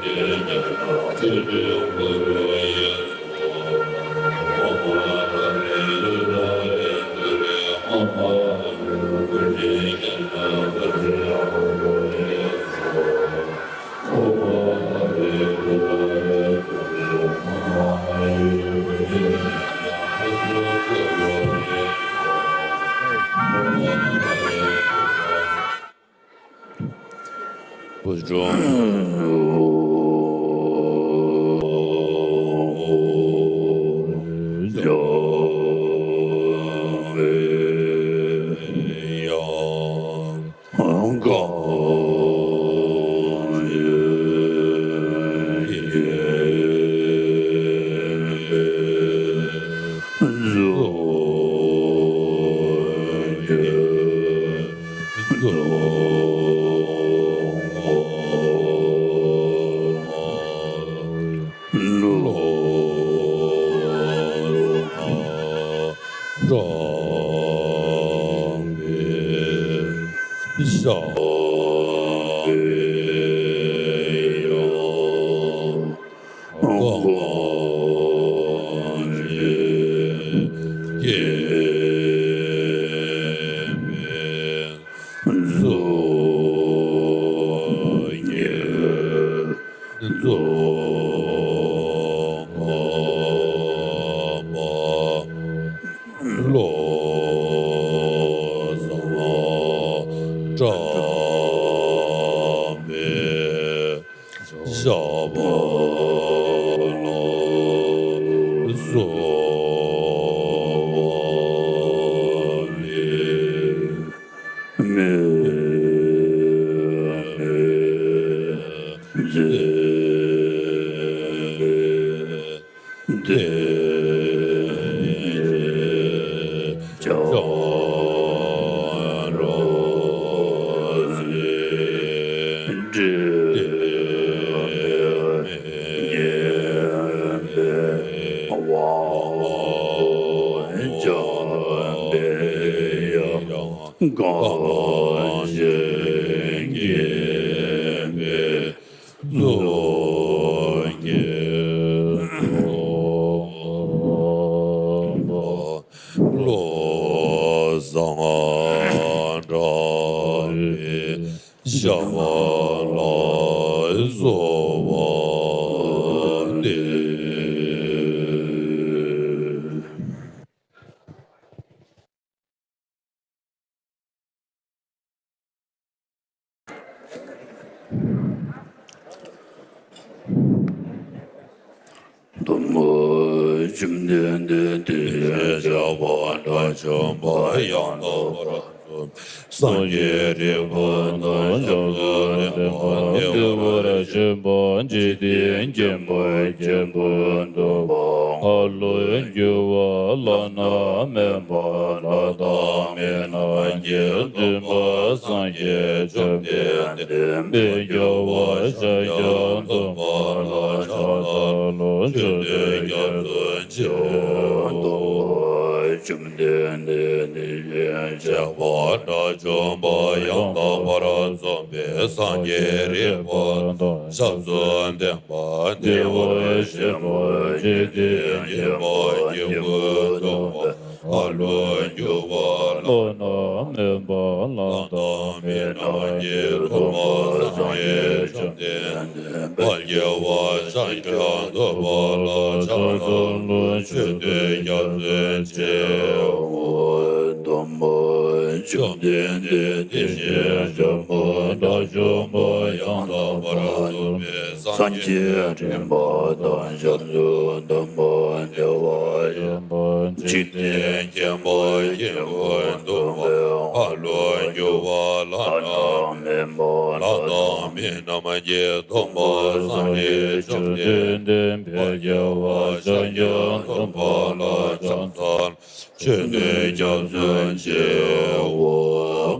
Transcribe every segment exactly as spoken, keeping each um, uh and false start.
བུ་ཆུང་ཞབས་ལ་སོགས་པའི་མེ་ཏོག་ཙམ་གང་ཞིག་དགེ་བའི་ཚོགས་ཀྱིས་བློ་བཟང་དྲག་པོའི་ཞབས་ལ་སོགས་པ་སྟེ། གཏུམ་མོ་བཅོམ་ལྡན་འདས་དེ་བཞིན་གཤེགས་པ་དགྲ་བཅོམ་པ་ཡང་དག་པར་རྫོགས་པའི་སངས་རྒྱས་རིག་པ་དང་ཞབས་སུ་ལྡན་པ། བདེ་བར་གཤེགས་པ་འཇིག་རྟེན་མཁྱེན་པ་མཁྱེན་པར་འདོད་པ། ལྷ་ལ་འགྱུར་བ་བླ་ན་མེད་པ། ལྷ་དང་མི་རྣམས་ཀྱིས་འདུན་པ། སངས་རྒྱས་བཅོམ་ལྡན་འདས་དཔལ་རྒྱལ་བ་ཤཱཀྱ་ཐུབ་པ་ལ་ཕྱག་འཚལ་ལོ། མཆོད་བསྟོད་སྐྱབས་སུ་མཆིའོ། གཏུམ་མོ་བཅོམ་ལྡན་འདས་དེ་བཞིན་གཤེགས་པ་དགྲ་བཅོམ་པ་ཡང་དག་པར་རྫོགས་པའི་སངས་རྒྱས་རིག་པ་དང་ཞབས་སུ་ལྡན་པ། བདེ་བར་གཤེགས་པ་འཇིག་རྟེན་མཁྱེན་པ་མཁྱེན་པར་འདོད་པ། ལྷ་ལ་འགྱུར་བ་བླ་ན་མེད་པ། ལྷ་དང་མི་རྣམས་ཀྱིས་འདུན་པ། སངས་རྒྱས་བཅོམ་ལྡན་འདས་དཔལ་རྒྱལ་བ་ཤཱཀྱ་ཐུབ་པ་ལ་ཕྱག་འཚལ་ལོ། མཆོད་བསྟོད་སྐྱབས་སུ་མཆིའོ། གཏུམ་མོ་བཅོམ་ལྡན་འདས་དེ་བཞིན་གཤེགས་པ་དགྲ་བཅོམ་པ་ཡང་དག་པར་རྫོགས་པའི་སངས་རྒྱས་རིག་པ་དང་ཞབས་སུ་ལྡན་པ། བདེ་བར་གཤེགས་པ་འཇིག་རྟེན་མཁྱེན་པ་མཁྱེན་པར་འདོད་པ། ལྷ་ལ་འགྱུར་བ་བླ་ན་མེད་པ། ལྷ་དང་མི་རྣམས་ཀྱིས་འདུན་པ། སངས་རྒྱས་བཅོམ་ལྡན་འདས་དཔལ་རྒྱལ་བ་ཤཱཀྱ་ཐུབ་པ་ལ་ཕྱག་འཚལ། མཆོད་བསྟོད་སྐྱབས་སུ་མཆིའོ།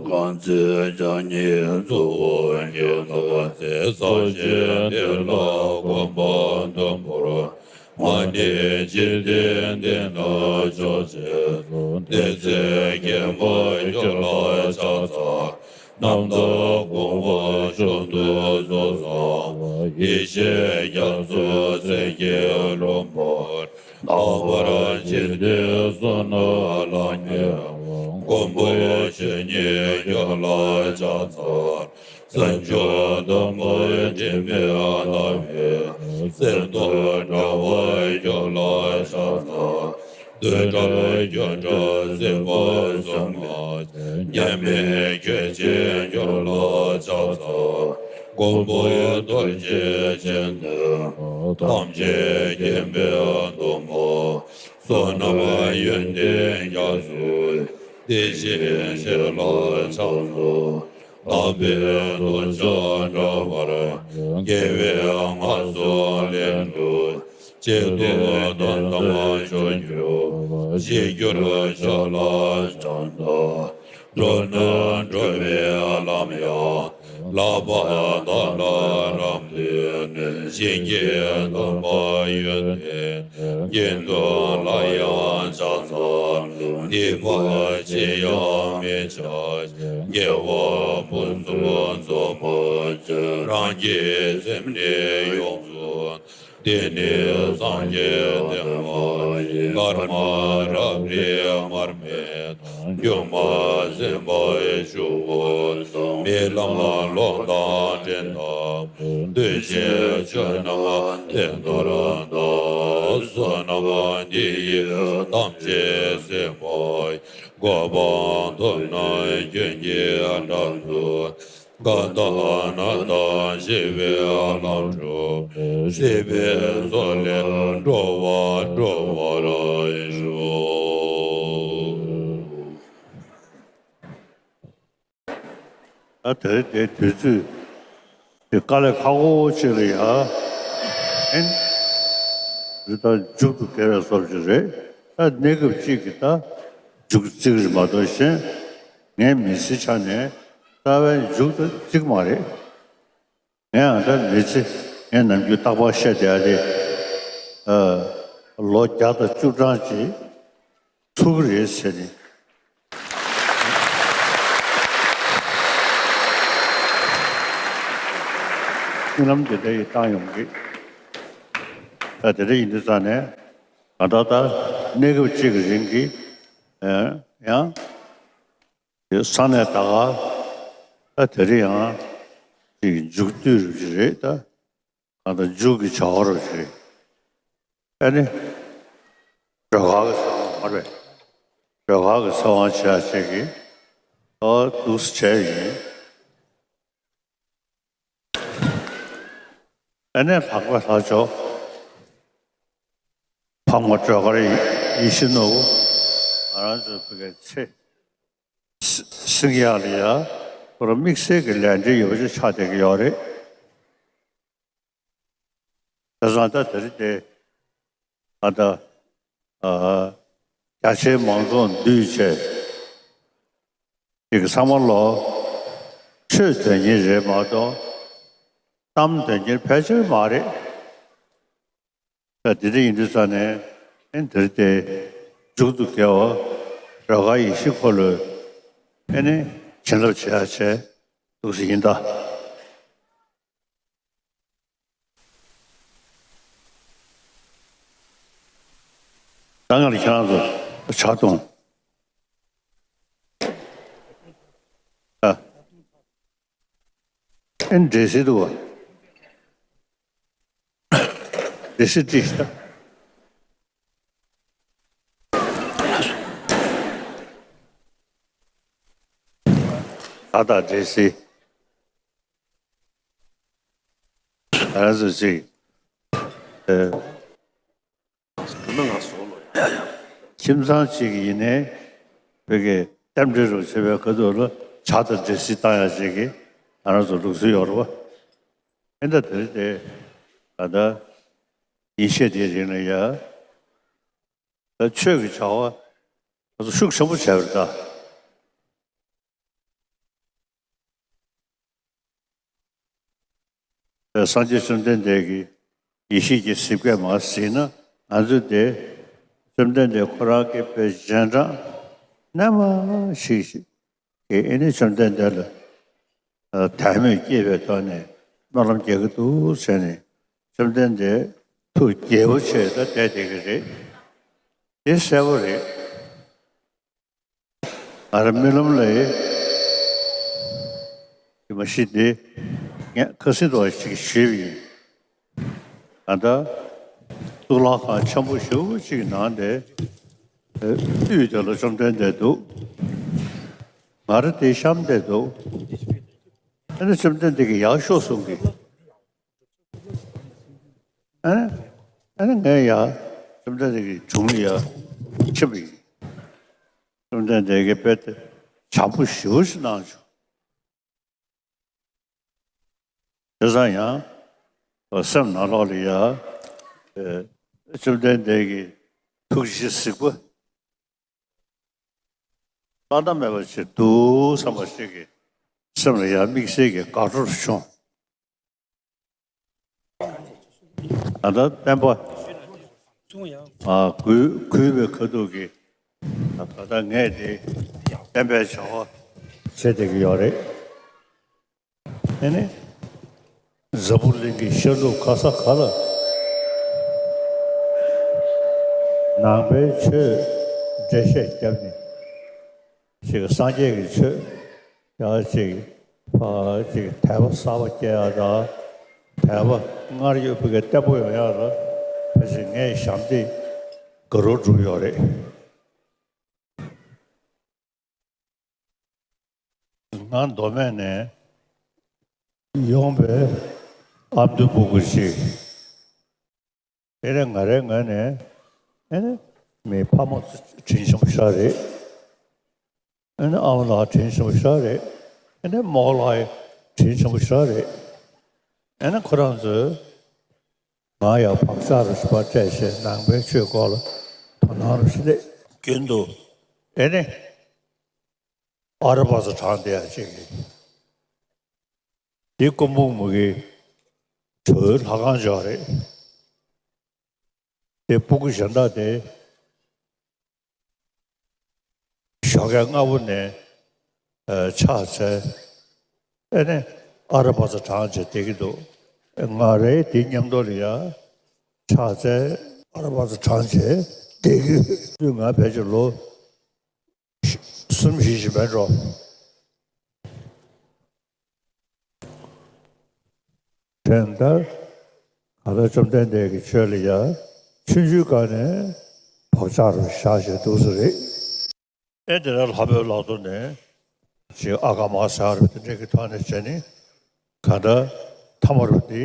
གང་ཚེ་བྱམས་སྙིང་རྫོགས་པར་གྱུར་ཏོ། གང་ཚེ་ས་གཞི་འདི་ལ་གོམ་པ་བདུན་བོར་བ། ང་ནི་འཇིག་རྟེན་འདི་ན་མཆོག་ཅེས་གསུངས། དེ་ཚེ་མཁྱེན་པ་ཁྱོད་ལ་ཕྱག་འཚལ། རྣམ་དག་དགོངས་པ་མཆོག་ཏུ་རྫོགས་སོ། ཡེ་ཤེས་ རྒྱ་མཚོའི་ཚལ་གྱི་ལྷུན་པོ། རྣམ་པར་འབྱེད་པའི་བསོད་ནམས་ལ་ཉེ་བར། མགོན་པོ་ཆོས་ཉིད་ཁྱོད་ལ་ཕྱག་འཚལ། བྱང་ཆུབ་སེམས་དཔའི་སྤྲིན་པའི་ཟླ་བའི། གསེར་མདོག་འདྲ་བ་ཁྱོད་ལ་ཕྱག་འཚལ། རྡུལ་བྲལ་ཁྱོད་འདྲ་སྲིད་པ་གསུམ་ལ། མཉམ་མེད་ཁྱོད་ཆེས་ཁྱོད་ལ་ཕྱག་འཚལ། མགོན་པོ་རྡོ་རྗེ་སྤྱན་ལྡན། ཐམས་ཅད་མཁྱེན་པའི་གདུང་པ། བསོད་ནམས་ཡོན་ཏན་རྒྱ་མཚོའི། དེ་བཞིན་གཤེགས་ལ་ཕྱག་འཚལ། དམ་པའི་ཐོབ་བྱ་བྲལ་བར། དགེ་བའི་ངང་ཚུལ་ལེན་གྲུབ། གཅིག་ཏུ་དོན་དམ་ཆོས་ཀྱི་གཞིར་གྱུར་ཕྱག་ལ་ཕྱག་འཚལ། འགྲོ་དོན་སྒྲུབ་པའི་ལམ་ཡང་། བསླབ་པ་དང་ལམ་རིམ་བསྟུན། ཞིང་གི་དམ་པ་ཡོན་ཏན་ལྡན། དགེ་འདུན་ལ་ཡང་ཕྱག་འཚལ། སྡིག་པ་ཅི་ཡང་མི་བྱ་ཞིང་། དགེ་བ་ཕུན་སུམ་ཚོགས་པར་སྤྱད། རང་གི་སེམས་ནི་ཡོངས་སུ། དེ་ནི་སངས་རྒྱས་བསྟན་པ་ཡི། སྐར་མ་རབ་རིབ་མར་མེ་དང་། སྒྱུ་མ་སེམས་དཔའི་སྤྱི་བོ་དང་། རྨི་ལམ་གློག་དང་སྤྲིན་ལྟ་བུ། འདུ་ཤེས་ཆོས་རྣམས་བདེ་འདོད་ལྡན། བསོད་ནམས་འདི་ཡིས་ཐམས་ཅད་གཟིགས་པ་ཡི། གོ་འཕང་ཐོབ་ནས་སྐྱོན་གྱི་དགྲ་ཚུ། དགའ་དང་ན་དང་ཞི་བའི་ལམ་སྒྲུབ། སྲིད་པའི་མཚོ་ལས་འགྲོ་བ་སྒྲོལ་བར་ཤོག། ད་དེ་རིང་དེའི་དུས་ཚོད་དེ་དཀའ་ལས་ཁག་པོ་ཅིག་ལ་ཡ། ཨེན། རི་དྭགས་མཇུག་ཏུ་དགེ་བའི་སོར་ཅིག་རེད། ད་གནས་སྐབས་གཅིག་གི་ད་མཇུག་བརྩི་གི་རེད་མ་གཏོགས་གཞན། ངའི་མི་ཚེའི་ཆ་ནས་རྩ་བའི་མཇུག་ཏུ་བརྩི་གི་མ་རེད། ངས་ཨ་ད་མི་ཚེ་ངས་ནམ་རྒྱུན་རྟག་པར་བཤད་བསྡད་ཡ་དེ། ཨ། ལོ་བརྒྱ་དང་བཅུ་གྲངས་ཅིག་ཚུགས་ཀྱི་རེད་ཟེར་ནས། སྨོན་ལམ་འདི་འདྲ་ཡི་བཏང་ཡོང་གི། ད་དེ་འདྲ་ཡིན་དུས་ཙང་ནས་ང་ད་ལྟ་གནས་སྐབས་གཅིག་གི་རིང་གི། ཨ། ཡང་། དེ་ས་གནས་ད་ག་ད་དེ་རིང་ཡང་ཅིག་མཇུག་བསྡུ་རུ་ཅིག་རེད་ད། གང་ལྟར་མཇུག་གི་བྱ་བ་རུ་ཅིག་རེད། ཨ་ནི་སྒྲོལ་དཀར་གྱི་ཚེ་དབང་མར་བས། སྒྲོལ་དཀར་གྱི་ཚེ་དབང་བྱེད་ཡ་ཅིག་གི་ཨོ་འདུག་སེ་བྱས་ཡིན། ཨ་ནི་ལྷག་པའི་ལྷ་མཆོག་འཕགས་མ་སྒྲོལ་དཀར་ཡེ་ཤེས་ནོར་བུ་ང་རང་ཚོའི་བོད་ཀྱི་ཚེ། སིང་ཡག་ལ་ཡ་ཁོ་རང་དམིགས་བསལ་གྱི་ལས་འབྲེལ་ཡོད་པ་ཅིག་ཆགས་བསྡད་ཀྱི་ཡོད་རེད། བྱས་ཙང་ད་དེ་རིང་དེ་ཨ་ད་ཨ་རྒྱ་ཆེའི་མང་ཚོགས་འདུས་བྱས་ཅིག་ཚང་མ་ལོ་ཆོས་དོན་གཉེར་རེད་མ་གཏོགས་གཏམ་དོན་གཉེར་ཕལ་ཆེར་མ་རེད། ད་དེ་འདྲ་ཡིན་དུས་ཙང་ནས་ཨེ་འདིར་དེ་མཇུག་ཏུ་དགེ་བ་ར་ག་ཡེ་ཤེས་འཁོར་ལོའི་ཨེ་ནི་བྱིན་རླབས་བྱེད་ཡ་བྱས་འདུག་སེ་ཡིན་ད། ད་ང་ལ་ཁྱེད་རང་ཚོ་ཕྱག་སྟོང་། ཨ། ཨེ་འདྲེ་སྲིད་འདུག་བ། འདྲེ་སྲིད་ཏིས་ད། ད་ད་འདྲེ་སྲིད། ཨ་ཟུ་ཟི། ཨེ། ཁྱིམ་ཚང་གཅིག་ཡིན་ནའི་ཁྱིམ་ཚང་གཅིག་ཡིན་ནའི་བོད་ཀྱི་རྟེན་འབྲེལ་རུ་བྱེད་པའི་ཁ་ཐུག་ལ་ཇ་དང་འབྲས་སིལ་བཏང་ཡ་ཞིག་གི་ང་རང་ཚོ་ལུགས་སྲོལ་ཡོད་རེད་བ། ཨེ་འདྲ་དེ་རེད་དེ། ད་ལྟ་ཉིན་ཤས་དེའི་རིང་ལ་ཡ། ད་ཆོས་ཀྱི་བྱ་བ་ང་ཚོ་ཤུགས་ཆེན་པོ་བྱས་པ་རེད་ད། སངས་རྒྱས་བཅོམ་ལྡན་འདས་ཀྱི་ཡེ་ཤེས་ཀྱི་གཟིབ་སྐད་མར་གཟིགས་ན་ང་ཚོས་དེ་བཅོམ་ལྡན་འདས་ཁོ་རང་གི་དཔེ་རྗེས་འབྲང་རྣལ་མ་ཞིག་ཞིག་གིས་ཨེ་ནི་བཅོམ་ལྡན་འདས་ལ་དད་མོས་སྐྱེས་པའི་ཐོག་ནས་སྨོན་ལམ་རྒྱག་གི་འདུག་ཟེར་ནས་ བཅོམ་ལྡན་འདས་ཐུགས་དགྱེས་པོ་བྱས་ད་བསྡད་བསྡད་ཀྱི་རེད། དེ་གསལ་པོ་རེད། ང་རང་རྨི་ལམ་ལ་ཡི་མ་གཞི་དེ་ངས་ཁ་སང་དུ་ཞིག་ཞུས་པ་ཡིན། ད་ལྟ་གཙུག་ལག་ཁང་ཆེན་པོ་ཞེ་པོ་ཅིག་ནང་དེ་དབུས་དེ་ལ་བཅོམ་ལྡན་འདས་འདུག་ང་རང་དེ་བཤམས་བསྡད་འདུག་ཨ་ནི་བཅོམ་ལྡན་འདས་ཀྱིས་ཡར་ཤོག་གསུང་གི། ཨ་ནི་ཨ་ནི་ངས་ཡར་བཅོམ་ལྡན་འདས་ཀྱི་དྲུང་ལ་ཡར་ཕྱིན་པ་ཡིན། བཅོམ་ལྡན་འདས་ཀྱིས་དཔེ་དེ་བྱམས་པོ་ཞེ་པོ་ཞིག་གནང་བྱུང་། བྱས་ཙང་ཡང་སེམས་ནང་ལོགས་ལ་ཡ། བཅོམ་ལྡན་འདས་ཀྱི་ཐུགས་རྗེ་གཟིགས་པ་བླ་ན་མེད་པ་ཞིག་འདུག་བསམ་པ་ཞིག་གི་སེམས་ལ་ཡ་དམིགས་བསལ་གྱི་དགའ་སྤྲོ་བྱུང་། ད་ལྟ་བསྟན་པ་ཨ་གུས་གུས་པའི་ཁ་ཐུག་གི་ད་ལྟ་ངས་དེ་བསྟན་པའི་བྱ་བ་བྱེད་བསྡད་ཀྱི་ཡོད་རེད། ཨེ་ནི། འཛམ་བུ་གླིང་གི་ཤར་ནུབ་ག་ས་ག་ལ་ནང་པའི་ཆོས་འགྲེལ་བཤད་བརྒྱབ་ནས་ཅིག་སངས་རྒྱས་ཀྱི་ཆོས་ཡང་ཅིག་ཕ་ཅིག་དད་པ་གསར་པ་སྐྱེ་ཡ་དང་དད་པ་སྔར་ཡོད་པ་གི་བརྟན་པོ་ཡོང་ཡ་ལ་ཕལ་ཆེར་ངས་ཞབས་འདེགས་དགའ་རབ་བསྒྲུབས་ཡོད་རེད། ང་མདོ་སྨད་ནས་ཡོང་པའི་ཨ་མདོའི་སྤུ་གུ་ཞིག་དེ་ནས་ང་རའི་ངོས་ནས་ཨེ་ནི་མི་ཕ་མ་དྲིན་ཆེན་པོ་ཞིག་རེད། ཨེ་ནི་ཨ་མ་ལགས་དྲིན་ཆེན་པོ་ཞིག་རེད། ཨེ་ནི་རྨོ་ལགས་དྲིན་ཆེན་པོ་ཞིག་རེད། ཨེ་ནི་ཁོ་རང་ཚོས་ང་ཡང་བག་ཆགས་རུ་ཞིག་པ་སྤྲད་བྱས་ནང་པའི་ཆོས་སྐོར་ལ་དོ་སྣང་རུ་ཞིག་སླེབས། རྒྱུན་དུ་ཨེ་ནི་ཨ་ར་བ་ཚ་དྲངས་བསྡད་ཡ་ཅིག་རེད། དེ་སྐུ་འབུམ་མ་གི་བྲོའི་ལྷ་ཁང་ཅིག་རེད། དེ་སྤུ་གུ་གཞན་དག་དེ་ཞོགས་ཀས་སྔ་པོ་ནས་ཨ་ཕྱག་འཚལ། ཨེ་ནས་ཨ་ར་བ་ཚ་དྲངས་བྱས་བསྡད་ཀྱི་འདུག་ང་རའི་དེ་མཉམ་དུ་ལ་ཡ་ཕྱག་འཚལ་ཨ་ར་བ་ཚ་དྲངས་བྱས་བསྡད་ཀྱི་ཡོད། དུས་ང་ཕལ་ཆེར་ལོ་གསུམ་བཞི་ཞིག་མེད་འགྲོ། དེ་ལྟར་གང་ལྟར་བཅོམ་ལྡན་འདས་ཀྱི་ཆོས་ལ་ཡང་ཆུང་ཆུང་སྒང་ནས་བག་ཆགས་རུ་བཞག་བྱས་འདུག་ས་རེད། ཨེ་དེ་ནས་ལྷ་མོའི་ལག་ཏུ་ནས་ཅིག་ཨ་ཀ་མ་ཟེར་བ་དེ་འདྲ་གི་ཐོག་ནས་བྱས་ནས་གང་ལྟར་ཐ་མ་རུ་དེ་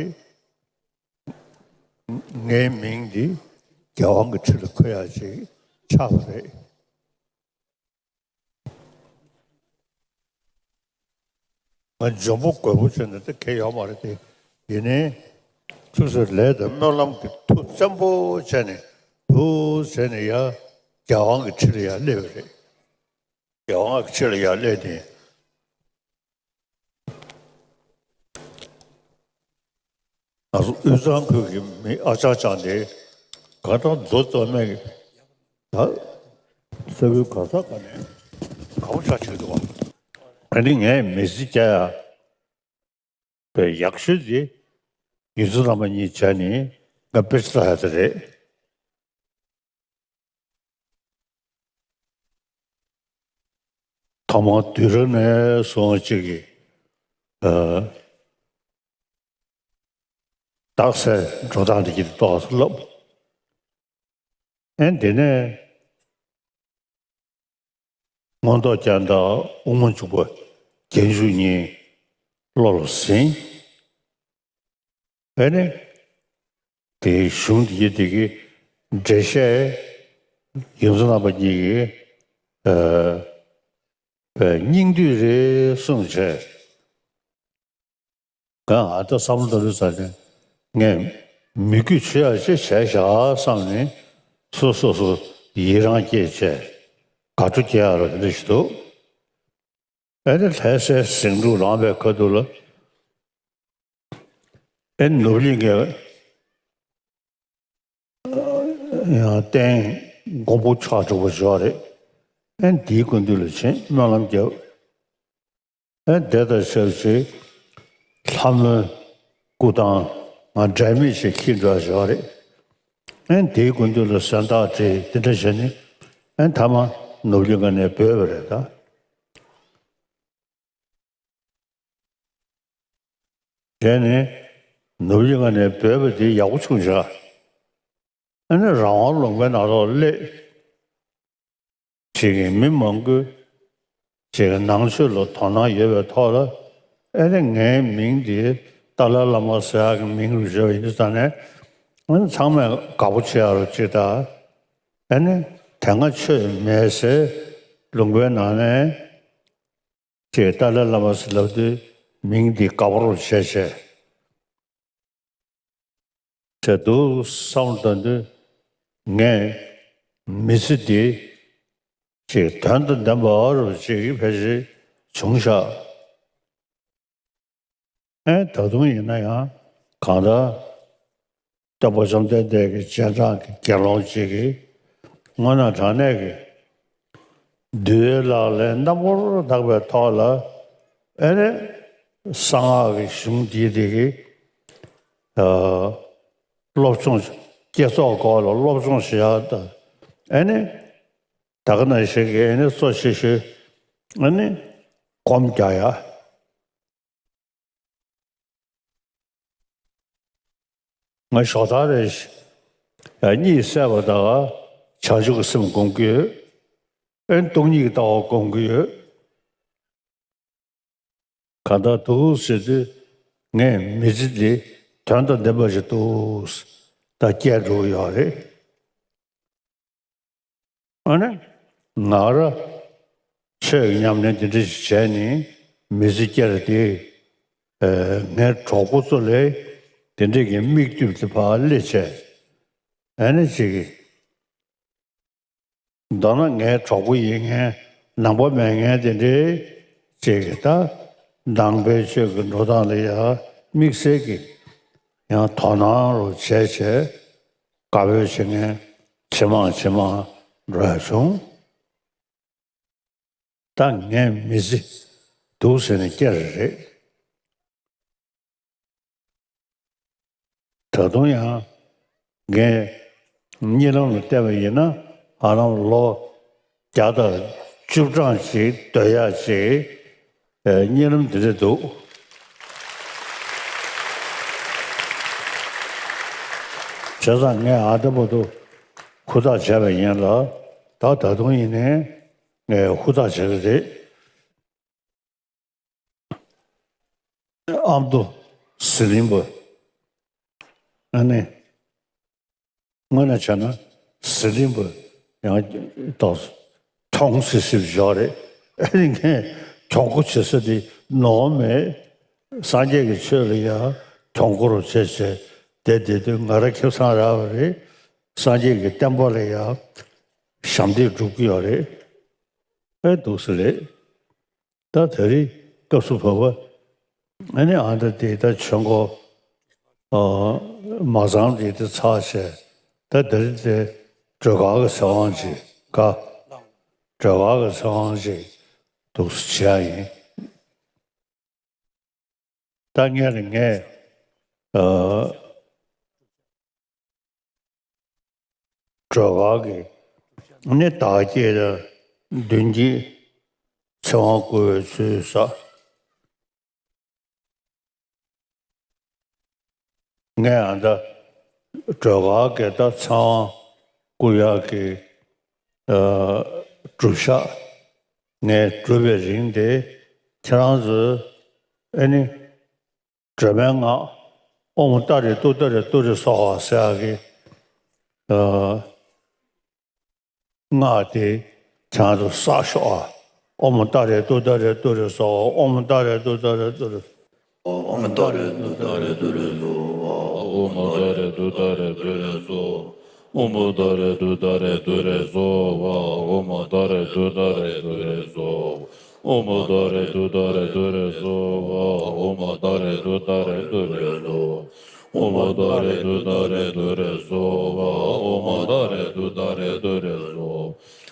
ངའི་མིང་འདི་རྒྱལ་དབང་གི་ཁྲི་ལ་འཁོད་ཡག་ཅིག་ཆགས་པ་རེད། ང་འཇོན་པོ་རྒོད་པོ་བྱས་ནས་ད་གལ་ཡོད་མ་རེད་དེ། ཡིན་ནའི་ཆུ་ཚོད་ལས་དང་སྨོན་ལམ་གྱི་མཐུ་བཙན་པོ་བྱས་ནས་འདུག་བྱས་ནས་ཡ་རྒྱལ་དབང་གི་ཁྲི་ལ་ཡ་སླེབས་པ་རེད། རྒྱལ་དབང་གི་ཁྲི་ལ་ཡ་སླེབས་ནས། ང་ཚོ་དབུས་གཙང་ཁུལ་གྱི་མི་ཨ་ཅག་ཅག་འདི་ག་ད་མདོ་སྟོད་སྨད་ཀྱི་ད་ས་ཁུལ་ག་ས་ག་ནས་ག་པར་ཆ་ཆེ་འདུག་བ། ཨ་ནི་ངས་མི་ཚེ་སྐྱེལ་ཡ་པའི་ཡག་ཤོས་དེ་ཡོངས་འཛིན་རྣམ་པ་གཉིས་བྱས་ནས་ང་དཔེ་ཆ་ལྟ་ཡ་དེ་རེད། ཐོག་མར་དུས་རབས་ནས་བཟུང་གཅིག་གི་ཨ་རྟགས་གསལ་འགྲོ་སྟངས་དེ་གྱིས་ཏོག་ཙམ་བསླབ། ཨེ་དེ་ནས་མངོན་རྟོགས་རྒྱན་དང་དབུ་མ་འཇུག་པ་རྒྱན་འཇུག་གཉིས་བློ་ལ་ཟིན། ཨེ་ནས་དེའི་གཞུང་འདི་དེ་གི་འགྲེལ་བཤད་ཡོངས་འཛིན་རྣམ་པ་གཉིས་ཀྱིས་ཨ་སྙིང་བསྡུས་རེད་གསུངས་བྱས། ང་ཨ་ད་བསམ་བློ་ད་རུ་ཟ་ནས་ངས་མི་རྒྱུད་ཆེ་ཡག་ཅིག་བྱས་བཞག་བསམ་ནས་སོ་སོ་སོ་ཡི་རང་སྐྱེས་བྱས་དགའ་སྤྲོ་སྐྱེ་ཡག་ར་དེ་འདྲ་ཞིག་འདུག་ཨེ་ནི་ལྷ་སའི་ཟིང་འཁྲུག་ལངས་པའི་ཁ་ཐུག་ལ་ཨེ་ནི་ནོར་གླིང་གི་ཡང་རྟེན་མགོན་པོ་ཆགས་གྲུབ་པ་ཞིག་རེད། ཨེ་ནི་དེའི་སྐུ་མདུན་ལ་ཕྱིན་སྨོན་ལམ་བརྒྱབ། ཨེ་དེ་དང་ཆབས་ཅིག་ལྷ་མོའི་སྐུ་ཐང་ ང་འབྲལ་མེད་ཅིག་འཁྱེར་འགྲོ་ཡ་ཞིག་ཡོད་རེད། ཨེ་དེའི་སྐུ་མདུན་ལ་གསན་བརྟག་བྱས་དེ་འདྲ་བྱས་ནས་ཨེ་མཐའ་མ་ནོར་བུ་གླིང་ཁ་ནས་བྲོས་པ་རེད་ད། བྱས་ནས་ནོར་བུ་གླིང་ཁ་ནས་བྲོས་པ་དེ་ཡག་པོ་བྱུང་བཞག་ཨ་ནི་རང་དབང་ལུང་པའི་ནང་ལོགས་སླེབས། ཅིག་གི་མི་མང་པོས་ཅིག་གི་ནང་ཆོས་ལ་དོ་སྣང་ཡོད་པའི་ཐོག་ལ་ཨ་ནི་ངའི་མིང་འདི་ཏཱ་ལའི་བླ་མ་ཟེར་ཡག་གི་མིང་རུ་བརྗོད་པ་ཡིན་དུས་ཙང་ནས་ཨ་ནི་ཚང་མས་དགའ་པོ་བྱེད་ཡག་རུ་ཅིག་ད་ཨ་ནི་དེ་སྔ་ཆོས་མེད་སའི་ལུང་པའི་ནང་ནས། ཅེས་ཏཱ་ལའི་བླ་མ་ཟེར་ལབ་དུས་མིང་འདི་དགའ་པོ་རུ་བྱས་བྱས། བྱས་འདུག་བསམ་བློ་བཏང་དུས་ངས་མི་ཚེ་འདི་ཅིག་དོན་དང་ལྡན་པ་རུ་ཅིག་ཕལ་ཆེར་བྱུང་ཤག་ཨེ་ད་དུང་ཡིན་ན་ཡང་གང་ལྟར། སྟོན་པ་བཅོམ་ལྡན་འདས་ཀྱི་རྗེས་འབྲང་གི་དགེ་སློང་གཅིག་གིས་དངོས་གནས་དྲང་གནས་ཀྱི་འདུལ་བའི་ལག་ལེན་རྣམ་པར་དག་པའི་ཐོག་ལ་ཨེ་ནི་གསང་སྔགས་ཀྱི་གཞུང་འདིའི་དེ་གི་ཨ་སློབ་སྦྱོང་བསྐྱེད་རྫོགས་སྐོར་ལ་སློབ་སྦྱོང་བྱེད་ཡག་དང་ཨེ་ནི་ད་ག་ནང་བཞིན་གྱི་ཨེ་ནི་གཙོ་ཆེ་ཤོས་ཨེ་ནི་སྒོམ་རྒྱག་ཡག་ང་ཞོགས་ཐག་རེ་ཞིག་གཉིད་སད་པ་དང་བྱང་ཆུབ་ཀྱི་སེམས་སྒོམ་གྱི་ཡོད། ཨེ་སྟོང་ཉིད་ཀྱི་ལྟ་བ་སྒོམ་གྱི་ཡོད། གང་ལྟར་འདུག་ཟེར་དུས་ངས་མི་ཚེ་འདི་དོན་དང་ལྡན་པ་ཞིག་འདུག་ད་སྐྱེལ་འགྲོ་གི་ཡོད་རེད། ཨ་ནི་ང་རང་ཆོས་ཀྱི་ཉམས་ལེན་འདི་འདྲ་ཞིག་བྱས་ནས་མི་ཚེ་སྐྱེལ་ཏེ་ངའི་གྲོགས་པོ་ཚོ་ལ་དེ་འདྲས་ཀྱི་མིག་ལྟོས་ཏེ་ཕར་སླེབས་བྱས་ཨ་ནི་ཅིག་གིས། མདོར་ན་ངའི་གྲོགས་པོ་ཡིན་མཁན་ནང་པ་མེད་མཁན་དེ་འདྲའི་ཅིག་གིས་ད་ནང་པའི་ཆོས་ཀྱི་འགྲོ་སྟངས་ལ་ཡང་དམིགས་བསལ་གྱི་ཡང་དོ་སྣང་རུ་བྱས་བྱས་དགའ་འབོད་བྱེད་མཁན་ཇེ་མང་ཇེ་མང་འགྲོ་ཡ་བྱུང་། ད་ངའི་མི་ཚེ་འདུག་ཟེར་ནས་བསྐྱལ་རེད། ད་དུང་ཡང་ངས་གཉིད་ལམ་ལ་བལྟས་པ་ཡིན་ན་ཧ་ལམ་ལོ་བརྒྱ་དང་བཅུ་གྲངས་ཤིག་སྡོད་ཡག་ཅིག་གཉིད་ལམ་འདི་འདྲ་འདུག་བྱས་ཙང་ངས་ཨ་ད་བར་དུ་ཧུར་ཐག་བྱས་པ་ཡིན་ལ་ད་ད་དུང་ཡིན་ནའི་ངས་ཧུར་ཐག་བྱེད་ཀྱི་རེད། ཨ་མདོ་ཟི་ལིང་པ། ཨ་ནི། དངོས་གནས་བྱས་ན་ཟི་ལིང་པ་ཡང་ཏོག་གྱོང་སི་སི་བཞག་རེད། ཨ་ནི་ངས་གྱོང་གུན་བྱེད་ས་དེ་ནོར་མེད། སངས་རྒྱས་ཀྱི་ཆོས་ལ་ཡང་གྱོང་གུན་རུ་བྱས་བྱས་བསྡད་བསྡད་དུས་ང་རང་ཁེ་བཟང་རག་པ་རེད། སངས་རྒྱས་ཀྱི་བསྟན་པ་ལ་ཡང་ཞབས་འདེགས་སྒྲུབ་ཀྱི་ཡོད་རེད། ཨེ་འདུག་སེ་རེད། ད་དེ་རིང་སྐབས་སུ་བབ་པ། ཨ་ནི་ཨ་ད་དེ་ད་ཆོས་འཁོར་མ་ཚང་དེ་དེ་ཚར་བྱས། ད་དེ་རིང་དེ་སྒྲོལ་དཀར་གྱི་ཚེ་དབང་ཅིག་ག་སྒྲོལ་དཀར་གྱི་ཚེ་དབང་ཅིག་འདུག་སེ་བྱས་ཡིན། ད་ངས་ངས་ཨ། སྒྲོལ་དཀར་གྱི་ནི་བདག་བསྐྱེད་ལ་མདུན་གྱི་ཚེ་དབང་བསྐུར་བའི་ཚུལ་བསགས། ངས་ཨ་ད་སྒྲོལ་དཀར་གྱི་ད་ཚེ་དབང་བསྐུར་ཡག་གི་ཨ་སྒྲུབ་ཞག་ངས་སྒྲུབ་པའི་རིང་དེ་ཁྱེད་རང་ཚོས་ཨ་ནི། སྒྲོལ་མའི་སྔགས། ཨོཾ་ཏཱ་རེ་ཏུཏྟཱ་རེ་ཏུ་རེ་སྭཱ་ཧཱ་ཟེར་ཡག་གི་ཨ་སྔགས་དེ་ཁྱེད་རང་ཚོ་བསགས་ཤོག་ཨ། ཨོཾ་ཏཱ་རེ་ཏུཏྟཱ་རེ་ཏུ་རེ་སྭཱ་ཧཱ། ཨོཾ་ཏཱ་རེ་ཏུཏྟཱ་རེ་ཏུ་རེ། ཨོཾ་ཏཱ་རེ་ཏུཏྟཱ་རེ་ཏུ་རེ་སྭཱ་ཧཱ། ཨོཾ་ཏཱ་རེ་ཏུཏྟཱ་རེ་ཏུ་རེ་སྭཱ་ཧཱ། ཨོཾ་ཏཱ་རེ་ཏུཏྟཱ་རེ་ཏུ་རེ་སྭཱ་ཧཱ། ཨོཾ་ཏཱ་རེ་ཏུཏྟཱ་རེ་ཏུ་རེ་སྭཱ་ཧཱ། ཨོཾ་ཏཱ་རེ་ཏུཏྟཱ་རེ་ཏུ་རེ་སྭཱ་ཧཱ། ཨོཾ་ཏཱ་རེ་ཏུཏྟཱ་རེ་ཏུ་རེ་སྭཱ་ཧཱ། ཨོཾ་ཏཱ་རེ་ཏུཏྟཱ་རེ་ཏུ་རེ་སྭཱ་ཧཱ། ཨོཾ་ཏཱ་རེ་ཏུཏྟཱ་རེ་ཏུ་རེ་སྭཱ་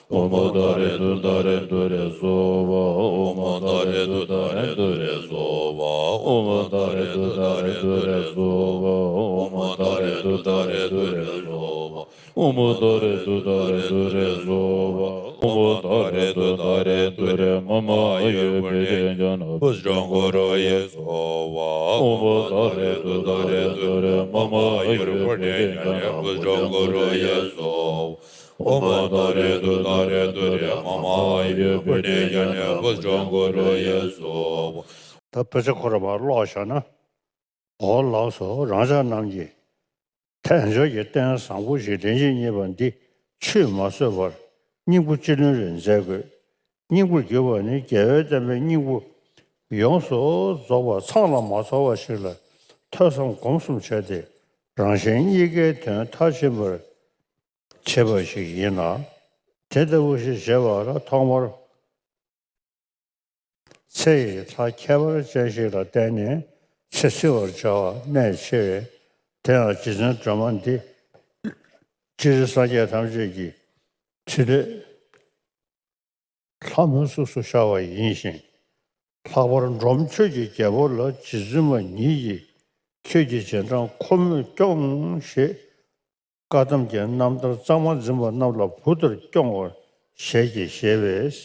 ཧཱ། ཨོཾ་ཏཱ་རེ་ཏུཏྟཱ་རེ་ཏུ་རེ་སྭཱ་ཧཱ། ཨོཾ་ཏཱ་རེ་ཏུཏྟཱ་རེ་ཏུ་རེ་སྭཱ་ཧཱ། ཨོཾ་ཏཱ་རེ་ཏུཏྟཱ་རེ་ཏུ་རེ་སྭཱ་ཧཱ། ཏུཏྟཱ་རེ་ཏུ་རེ་སྭཱ་ཧཱ། ཨོཾ་བུདྡྷ་རེ་ཏུཏྟཱ་རེ་ཏུ་རེ་སྭཱ་ཧཱ། ཨོཾ་བུདྡྷ་རེ་ཏུཏྟཱ་རེ་ཏུ་རེ། མ་མ་ཨ་ཡུར་བྷར་ཏེ་ཛྙཱ་ན་བྷུ་ཏི་ཀྲང་ཀུ་རུ་ཡེ་སྭཱ་ཧཱ། ཨོཾ་བུདྡྷ་རེ་ཏུཏྟཱ་རེ་ཏུ་རེ། མ་མ་ཨ་ཡུར་བྷར་ཏེ་ཛྙཱ་ན་བྷུ་ཏི་ཀྲང་ཀུ་རུ་ཡེ་སྭཱ་ཧཱ། ཨོཾ་བུདྡྷ་རེ་ཏུཏྟཱ་རེ་ཏུ་རེ། མ་མ་ཨ་ཡུར་བྷར་ཏེ་ཛྙཱ་ན་བྷུ་ཏི་ཀྲང་ཀུ་རུ་ཡེ་སྭཱ་ཧཱ། ད་དཔེ་ཆ་ཁོ་ར་མར་ཀློག་བཞག་ན། འོ་ལགས་སོ། རང་ཅག་རྣམས་ཀྱིས་དལ་འབྱོར་གྱི་རྟེན་བཟང་པོ་ཞིག་ལན་གཅིག་རྙེད་པ་འདི་ཆུད་མ་ཟོས་པར་སྙིང་པོ་ཅི་ལོན་རེ་མཛད་དགོས། སྙིང་པོར་གྱུར་པ་ནི་རྒྱལ་བའི་བསྟན་པའི་སྙིང་པོ་ཡོངས་སུ་རྫོགས་པ་ཚང་ལ་མ་ཚོར་བ་ཞིག་ལ་ཐོས་བསམ་སྒོམ་གསུམ་བྱས་ཏེ་རང་གཞན་གཉིས་ཀའི་དོན་མཐར་ཕྱིན་པར་བྱེད་པ་ཞིག་ཡིན་ལ། དེ་ལྟ་བུ་ཞིག་བྱེད་པ་ལ་ཐོག་མར་ཚེ་ཡི་ལྷ་ཁྱད་པར་ཅན་ཞིག་ལ་བརྟེན་ནས་ཚེ་བསྲིང་བར་བྱ་བ་གནད་ཆེ་བས། དེ་ཡང་རྗེ་བཙུན་སྒྲོལ་མ་འདི་སྤྱིར་སངས་རྒྱས་ཐམས་ཅད་ཀྱི་ཕྲིན་ལས་ལྷ་མོའི་གཟུགས་སུ་ཤར་བ་ཡིན་ཞིང་། ལྷག་པར་འབྲོམ་ཆོས་ཀྱི་རྒྱལ་པོ་ལ་རྗེ་བཙུན་མ་ཉིད་ཀྱིས་ཁྱོད་ཀྱི་རྗེས་འབྲང་ཁོ་མོས་སྐྱོངས་ཞེས་བཀའ་གདམས་ཀྱི་རྣམ་ཐར་གཙང་མ་འཛིན་པ་རྣམས་ལ་བུ་ལྟར་སྐྱོང་བར་ཞལ་གྱིས་བཞེས་པས།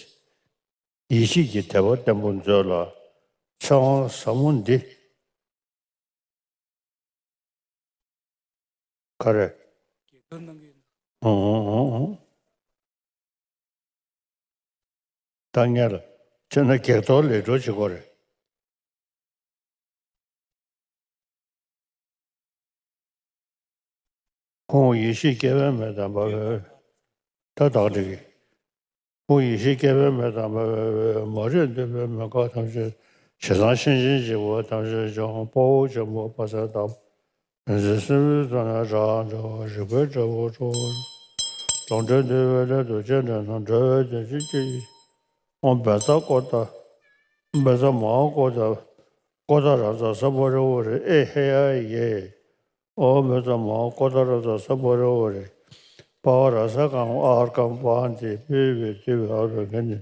ཡེ་ཤེས་ཀྱི་དད་པ་བརྟན་པོ་མཛོད་ལ་ཚེ་དབང་ཟབ་མོ་འདི། ག་རེ། ཨོ་ཨོ་ཨོ་ཨོ། ད་ངས་ལ་བྱས་ན་བགེགས་གཏོར་ལས་སྒྲུབ་བྱེད་དགོས་རེད། ཁོང་ཡེ་ཤེས་སྐྱེ་བའི་མེ་དང་འབར་བའི། ད་བདག་འདྲེ་གི། ཁོང་ཡེ་ཤེས་སྐྱེ་བའི་མེ་དང་འབར་བའི། མ་རིག་འདོད་པའི་མེ་མཁའ་ཐམས་ཅད། ཞེ་སྡང་གཤིན་རྗེའི་འཇིགས་པ་ཐམས་ཅད་སྦྱངས། དཔའ་བོ་ཆེན་པོ་དཔའ་རྩལ་དང་། མི་བཟད་སྲིན་པོའི་གཙོ་ནས་རབ་འབྲལ་བ། རིག་པའི་དྲེད་པ་འཁྲུགས་པ། གྲོང་ཁྲོས་འདུལ་བའི་སླད་དུ་སྤྱན་འདྲེན་དང་། འགྲོ་བའི་དོན་བྱེད་ཅིང་། ཨོཾ་བཛྲ་ཀོ་ཏ། བཛྲ་མ་ཧཱ་ཀོ་ཏ། ཀོ་ཏ་ར་ཛ་ས་པ་རི་ཝཱ་རེ་ཨེ་ཧེ་ཡ་ཡེ། ཨོཾ་བཛྲ་མ་ཧཱ་ཀོ་ཏ་ར་ཛ་ས་པ་རི་ཝཱ་རེ། པ་བ་ར་ས་ཀམ་ཨརྒྷཾ་པ་ཏི་པུཥྤེ་ཏུ་ཨ་རོ་གནྡྷེ་ནི་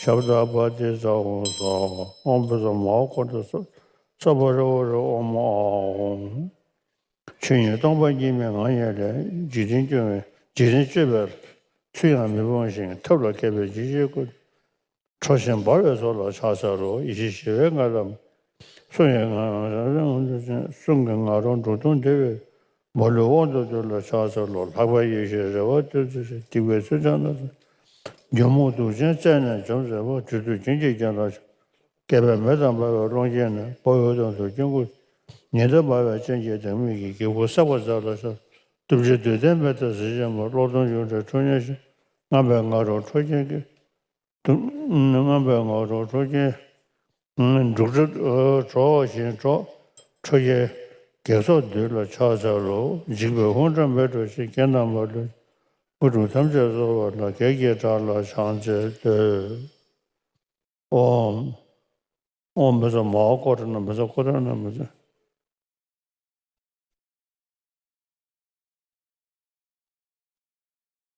ཤབྡ་པ་ཏི་ཙ་ཧོ་སྭཱ་ཧཱ། ཨོཾ་བཛྲ་མ་ཧཱ་ཀོ་ཏ་ས་ས་པ་རི་ཝཱ་རེ་ཨོཾ་ཨཱཿཧཱུྃ། ཆོས་ཉིད་སྟོང་པ་ཉིད་མའི་ངང་ཉིད་ལས། འཇིག་རྟེན་སྐྱོང་བའི་འཇིག་རྟེན་སྐྱོབ་པའི་ཚུལ་ཡང་མི་སྤང་ཞིང་། ཐབས་ལ་མཁས་པའི་འཇིགས་བྱེད་ཀུན། ཁྲོ་ཞན་འབར་བའི་ཚོགས་ལ་ཕྱག་འཚལ་ལོ། ཡེ་ཤེས་ཞི་བའི་མངའ་ཐང་། གསུང་གི་ང་གསུང་གི་ང་རོ་འབྲུག་སྟོང་ལྡིར་བའི། མ་ལུས་དབང་དུ་གྱུར་ལ་ཕྱག་འཚལ་ལོ། ལྷག་པའི་ཡེ་ཤེས་རལ་པ་ཏོག་ཙམ་ཞིག་སྡིག་པའི་མཚོན་ཆ་སྣ་ཚོགས། ཉོན་མོངས་དུག་ཅན་རྩད་ནས་འཇོམས་མཛད་པ། བདུད་རྩི་ལྗོན་གྱིས་བརྒྱན་ལ། བསྐལ་པའི་མེ་དང་འབར་བའི་ཀློང་ཆེན་ན། དཔའ་བོའི་གདན་དུ་སྐྱོང་ཀུན། ཉི་ཟླ་འབར་བའི་སྤྱན་གྱིས་བདག་མེད་ཀྱི། སྒེག་པོ་བསྲེགས་པ་མཛད་ལ་ཕྱག། གཏུམ་ཆེན་བདུད་ལྡན་མེ་ལྟར་གཟི་བརྗིད་མ། གློག་སྟོང་འབྱུང་འདྲའི་ཁྲོ་གཉེར་ཞིང་། རྔམ་པའི་ང་རོ་ཁྲོ་རྒྱལ་གྱི། རྔམ་པའི་ང་རོ་ཁྲོ་རྒྱལ། འབྲུག་སྒྲ་སྒྲོགས་ཤིང་སྒྲོག་ཁྲོ་རྒྱལ། བགེགས་ཚོགས་འདུལ་ལ་ཕྱག་འཚལ་ལོ། འཇིགས་པའི་ཧཱུྃ་སྒྲ་མེད་འགྲོ་ཞིང་། རྐྱེན་རྣམས་མ་ལུས་དབུ་དྲུག་ཐམས་ཅད་གསོལ་བ་ལ། བགེགས་ཀྱི་དགྲ་ལ་ཕྱག་འཚལ་བསྟོད། ཨོཾ། ཨོཾ་བཛྲ་མ་ཧཱ་ཀོ་ཏ་ན་བཛྲ་ཀོ་ཏ་ན་བཛྲ།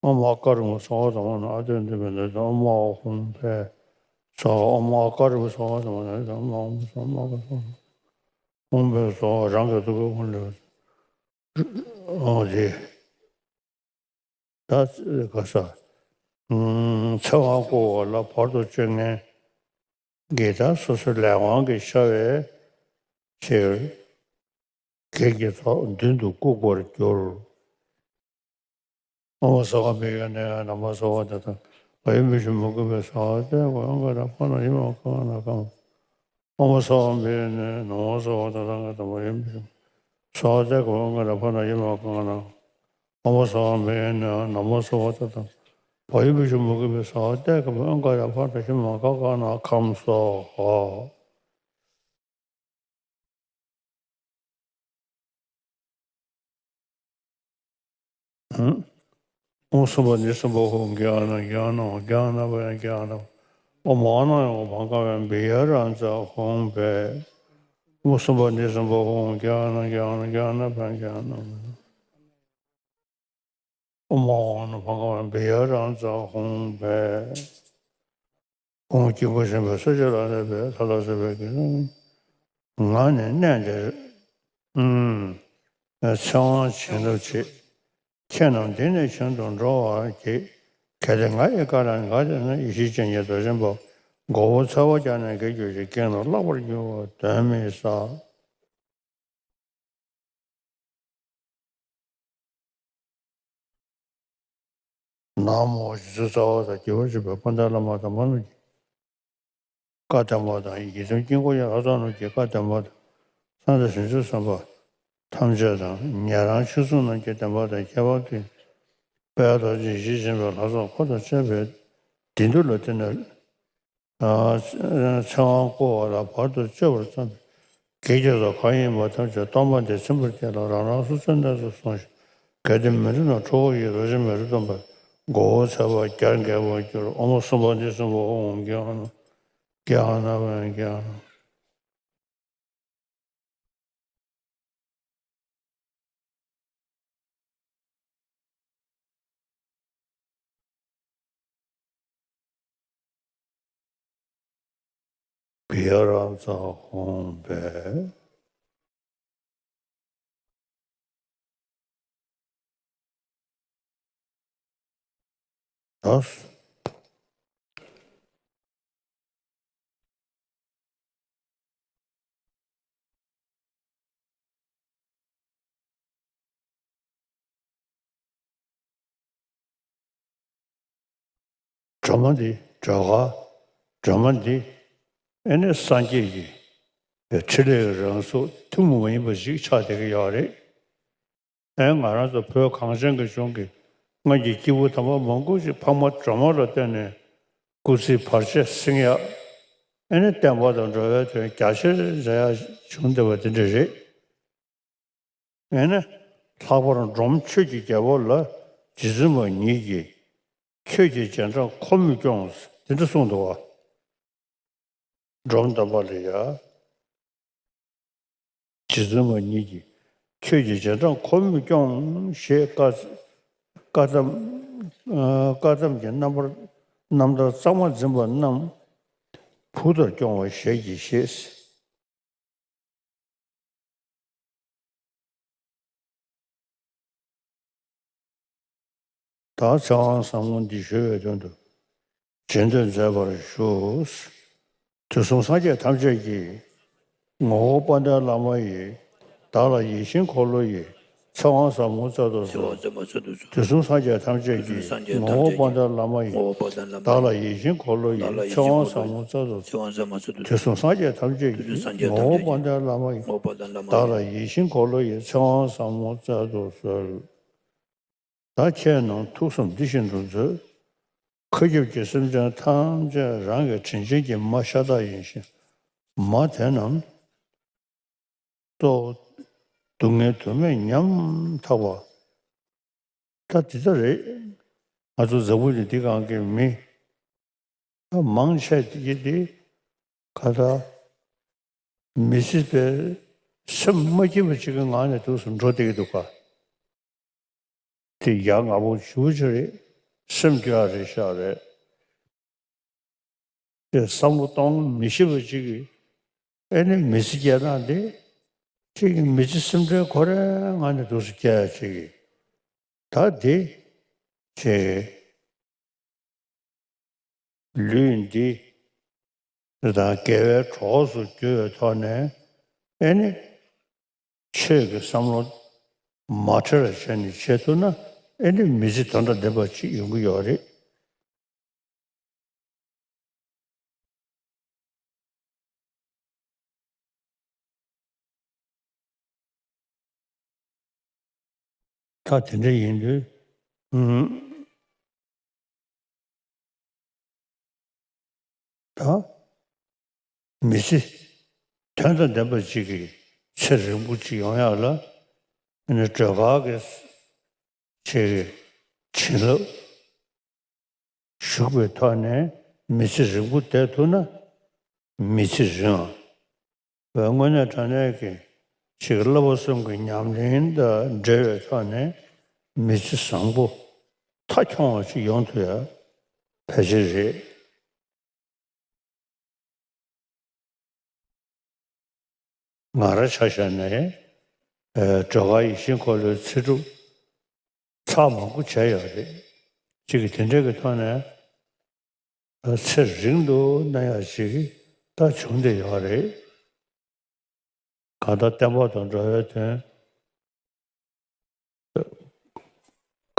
ཨོཾ་ཨ་ཀ་རུ་མ་སྭཱ་ཧཱ་དྷརྨ་ན་ཨ་ཏི་ཨ་ཏི་བི་ནི་ཨོཾ་ཨཱཿཧཱུྃ་ཕཊ་སྭཱ་ཧཱ། ཨོཾ་ཨ་ཀ་རུ་མ་སྭཱ་ཧཱ་དྷརྨ་ན་ཨ་ཏི་ཨ་ཏི་ཨོཾ་ཨཱཿཧཱུྃ་ཕཊ་སྭཱ་ཧཱ། ཧཱུྃ་ཕཊ་སྭཱ་ཧཱ། རང་གི་ཐུགས་ཀའི་ཧཱུྃ་ལས། ཨོ་དེ། ད་ག་ས། ཚེ་དབང་བསྐུར་བ་ལ་བར་དུ་གཅོད་ངན་གྱིས། ད་སོ་སོའི་ལས་དབང་གིས་ཤར་བའི་ཕྱིར། བགེགས་ཀྱི་ཚོགས་མདུན་དུ་བཀུག་པར་གྱུར། ཨོཾ་སྭ་བྷཱ་མི་ཡོ་ནི་ནམ་སྭ་བྷཱ་ཏ་ཐཱ། བ་ཡོ་མི་ཤི་མུ་གེ་བི་སྭཱ་ཧཱ་ཏེ་གོ་ཡང་ག་ར་ཕ་ན་ཡི་མ་ག་ན་ཀམ། ཨོཾ་སྭ་བྷཱ་མི་ཡོ་ནི་ནམ་སྭ་བྷཱ་ཏ་ཐཱ་ག་ཏ་བ་ཡོ་མི་ཤི་སྭཱ་ཧཱ་ཏེ་གོ་ཡང་ག་ར་ཕ་ན་ཡི་མ་ག་ན། ཨོཾ་སྭ་བྷཱ་མི་ཡོ་ནི་ནམ་སྭ་བྷཱ་ཏ་ཐཱ། བ་ཡོ་མི་ཤི་མུ་གེ་བི་སྭཱ་ཧཱ་ཏེ་གོ་ཡང་ག་ར་ཕ་ན་ཡི་མ་ག་ན་ཀམ་སྭཱ་ཧཱ། ཨོཾ་སུ་པ་ནི་སུ་པ་ཧཱུྃ་གྱ་ནཱ་གྱ་ནཱ་གྱ་ནཱ་པ་ཡ་གྱ་ནཱ། ཨོཾ་ཨ་ནཱ་ཡ་ཨོཾ་བྷ་ག་ཝ་བི་ཡ་ར་ཛ་ཧཱུྃ་ཕཊ། ཨོཾ་སུ་པ་ནི་སུ་པ་ཧཱུྃ་གྱ་ནཱ་གྱ་ནཱ་གྱ་ནཱ་པ་ཡ་གྱ་ནཱ། ཨོཾ་ཨ་ནཱ་བྷ་ག་ཝ་བི་ཡ་ར་ཛ་ཧཱུྃ་ཕཊ། ཁོང་སྐྱེས་བུ་ཆེན་པོའི་སྲས་བཅས་ལ་གནས་པའི་ལྷ་ལ་གསོལ་བའི་དགེ་སློང་ང་ནི་གནས་འདིར། ཨུམ། ཚེ་དབང་བྱིན་རླབས་ཆེ། ཁྱེད་རྣམས་འདི་ནས་གཞན་དུ་འགྲོ་བར་བགྱི། གལ་ཏེ་ང་ཡི་བཀའ་ལ་ང་དེ་ན་ཡེ་ཤེས་ཅན་གྱི་རྡོ་རྗེ་འབབ། མགོ་བོ་ཚ་བ་རྒྱག་ནས་འགལ་གྱུར་ཅིག་ཀུན་ལ་བརླག་པར་འགྱུར་བ་གདོན་མི་ཟ། ན་མོ། རྗེ་བཙུན་རྩ་བ་དང་རྒྱལ་བ་ཆེན་པོའི་དཔལ་ལྡན་བླ་མ་དམ་པ་རྣམས་ཀྱི་བཀའ་བདེན་པ་དང་། ཡི་དམ་དཀྱིལ་འཁོར་ཡང་ལྷ་ཚོགས་རྣམས་ཀྱི་བཀའ་བདེན་པ་དང་། སངས་རྒྱས་བྱང་ཆུབ་སེམས་དཔའ་ཐམས་ཅད་དང་། ཉན་རང་ཆོས་སྲུང་རྣམས་ཀྱི་བདེན་པ་དང་། ཁྱད་པར་དུ་དཔལ་རྡོ་རྗེ་ཡེ་ཤེས་ཆེན་པོའི་ལྷ་ཚོགས་འཁོར་དང་བཅས་པའི་བདེ་འདུས་ལ་བརྟེན་ནས། ཨ། ཚེ་དབང་བསྐུར་བ་ལ་བར་དུ་གཅོད་པར་བརྩམས་པའི་བགེགས་ཀྱི་ཚོགས་གང་ཡིན་པ་ཐམས་ཅད་སྟོང་པ་འདི་ཚིམ་པར་བགྱིས་ལ། རང་རང་སོ་སོའི་གནས་སུ་སོང་ཞིག་གལ་ཏེ་མི་འགྲུབ་ན་ཁྲོ་བོ་ཡི་རྡོ་རྗེ་མེ་རུ་སྟོན་པ། མགོ་བོ་ཚ་བ་རྒྱག་འགལ་བར་འགྱུར། ཨོཾ་སྭ་བྷཱ་ཏི་སྭ་བྷཱ་ཧཱུྃ། གྱ་ནམ་གྱ་ནམ་གྱ་ནམ། བི་ཡ་ར་ཛ་ཧོམ་བེ། ཡོས། སྒྲོལ་མ་འདི་སྒྲོལ་དཀར། སྒྲོལ་མ་འདི་ཨེ་ནི་སངས་རྒྱས་ཀྱི་ཕྲིན་ལས་ཀྱི་རང་གཟུགས་ཐུན་མོང་མ་ཡིན་པ་ཞིག་ཆགས་བསྡད་ཀྱི་ཡོད་རེད། ཨེ་ང་རང་ཚོ་བོད་གངས་ཅན་གྱི་ལྗོངས་ཀྱི་སྔར་གྱི་སྐྱེས་བུ་དམ་པ་མང་པོ་ཞིག་འཕགས་མ་སྒྲོལ་མ་ལ་བརྟེན་ནས་སྐུ་ཚེའི་བར་ཆད་སེལ་ཡག་ཨེ་ནི་བསྟན་པ་དང་འགྲོ་བའི་དོན་རྒྱ་ཆེར་མཛད་ཡག་བྱུང་བསྡད་པ་དེ་འདྲ་རེད། ཨེ་ནི་ལྷག་པར་འབྲོམ་ཆོས་ཀྱི་རྒྱལ་པོ་ལ་རྗེ་བཙུན་མ་ཉིད་ཀྱིས་ཁྱོད་ཀྱི་རྗེས་འབྲང་ཁོ་མོས་སྐྱོངས་དེ་འདྲ་གསུངས་འདུག་བ། འབྲོམ་དམ་པ་ལ་ཡ། རྗེ་བཙུན་མ་ཉིད་ཀྱིས་ཁྱོད་ཀྱི་རྗེས་འབྲང་ཁོ་མོས་སྐྱོངས་ཞེས་བཀའ་བཀའ་གདམས་ཨ་བཀའ་གདམས་ཀྱི་རྣམ་པར་རྣམ་ཐར་གཙང་མ་འཛིན་པ་རྣམས་བུ་ལྟར་སྐྱོང་བ་ཞལ་གྱིས་བཞེས། ད་ཚེ་དབང་ཟབ་མོ་འདི་ཞུ་བའི་དོན་དུ་རྗེས་ཟློས་མཛད་པར་ཞུ། དུས་གསུམ་སངས་རྒྱས་ཐམས་ཅད་ཀྱིས། ངོ་བོ་དཔལ་ལྡན་བླ་མ་ཡི། བདག་ལ་ཡིད་བཞིན་འཁོར་ལོ་ཡི། ཚེ་དབང་ཟབ་མོ་སྩལ་དུ་གསོལ། དུས་གསུམ་སངས་རྒྱས་ཐམས་ཅད་ཀྱིས། ངོ་བོ་དཔལ་ལྡན་བླ་མ་ཡི། བདག་ལ་ཡིད་བཞིན་འཁོར་ལོ་ཡི། ཚེ་དབང་ཟབ་མོ་སྩལ་དུ་གསོལ། དུས་གསུམ་སངས་རྒྱས་ཐམས་ཅད་ཀྱིས། ངོ་བོ་དཔལ་ལྡན་བླ་མ་ཡི། བདག་ལ་ཡིད་བཞིན་འཁོར་ལོ་ཡི། ཚེ་དབང་ཟབ་མོ་སྩལ་དུ་གསོལ། ད་ཁྱེད་རྣམས་ཐུགས་བསམ་འདི་བཞིན་དུ་མཛོད། མཁའ་ཁྱབ་ཀྱི་སེམས་ཅན་ཐམས་ཅད་རང་གི་དྲིན་ཅན་གྱི་མ་ཤ་སྟག་ཡིན་ཞིང་། མ་དེ་རྣམས་གཙོ་བོ་སྡུག་བསྔལ་དུ་མས་ཉམ་ཐག་པ། ད་འདི་ལྟར་རེད། ང་ཚོ་འཛམ་བུ་གླིང་འདི་སྒང་གི་མི་ད་མང་ཆེ་དེ་དེ་ག་ད་མི་ཚེ་པའི་སེམས་མ་སྐྱིད་པ་ཅིག་གི་ངང་ནས་དུས་སུ་འགྲོ་བསྡད་ཀྱི་འདུག་ག་དེ་ཡ་ང་པོ་ཞུ་ཅི་རེད། སེམས་སྐྱོ་ཡ་རེད་ཤག་རེད། དེ་བསམ་བློ་གཏོང་མི་ཤེས་པ་ཅིག་གིས་ཨེ་ནི་མི་ཚེ་སྐྱེལ་སྟངས་དེ་ཅིག་གིས་མི་ཚེ་སེམས་ཁྲལ་ཁོ་རའི་ངང་ནས་དུས་སུ་སྐྱེལ་ཡ་ཅིག་གིས་ད་དེ་ཅིག་ལུས་འདི་དང་དགེ་བའི་གྲོགས་སུ་གྱུར་བའི་ཐོག་ནས་ཨེ་ནི་ཆོས་ཀྱི་བསམ་བློ་མ་བྲལ་བ་བྱས་ནས་བྱེད་ཐུབ་ན་ཨེ་ནི་མི་ཚེ་དོན་དང་ལྡན་པ་ཅིག་ཡོང་གི་ཡོད་རེད། ད་དེ་འདྲ་ཡིན་དུས། ཨུམ། ད་མི་ཚེ་དོན་དང་ལྡན་པ་ཅིག་གི་ཚེ་རིང་པོ་ཅིག་ཡོང་ཡག་ལ་ཨ་ནི་སྒྲོལ་དཀར་གྱི་ཆེད་ཀྱི་བྱིན་རླབས་ཞུགས་པའི་ཐོག་ནས་མི་ཚེ་རིང་པོ་བསྡད་ཐུབ་ན་མི་ཚེ་རིང་བ། བའི་དངོས་གནས་དྲང་གནས་ཀྱི་ཆེད་ཀྱི་བསླབ་པ་གསུམ་གྱི་ཉམས་ལེན་དང་འབྲེལ་བའི་ཐོག་ནས་མི་ཚེ་བཟང་པོ་མཐའ་འཁྱོངས་པ་ཞིག་ཡོང་ཐུབ་ཡ་ཕལ་ཆེར་རེད། ང་རང་ཆ་བཞག་ནས་ ཨེ་སྒྲོལ་དཀར་ཡིད་བཞིན་འཁོར་ལོའི་ཚེ་སྒྲུབ་ཚར་མང་པོ་བྱས་ཡོད་རེད། གཅིག་གིས་དེ་འདྲ་གི་ཐོག་ནས་ཚེ་རིང་དུ་གནང་ཡག་ཅིག་ད་བྱུང་བསྡད་ཡོད་རེད། གང་ལྟར་བསྟན་པ་དང་འགྲོ་བའི་དོན།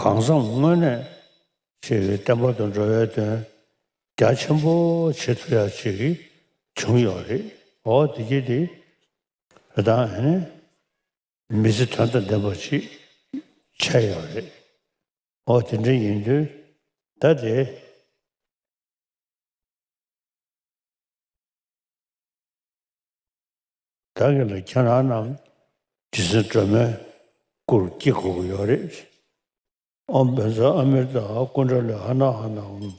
གང་འཚམ་དངོས་གནས་ཅིག་གི་བསྟན་པ་དང་འགྲོ་བའི་དོན་རྒྱ་ཆེན་པོ་བྱེད་ཐུབ་ཡག་ཅིག་བྱུང་ཡོད་རེད། འོ་དེ་གྱིས་དེ་རེད་ད། ཨ་ནི་མི་ཚེ་དོན་དང་ལྡན་པ་ཅིག་ཆགས་ཡོད་རེད། འོ་དེ་འདྲ་ཡིན་དུས་ད་དེ། ད་གིན་ལ་ཁྱེད་རང་རྣམས་རྗེ་བཙུན་སྒྲོལ་མའི་སྐུར་སྐྱེ་དགོས་ཀྱི་ཡོད་རེད། ཨོཾ་བཛྲ་ཨ་མྲྀ་ཏ་ཀུཎྜ་ལི་ཧ་ན་ཧ་ན་ཨོཾ།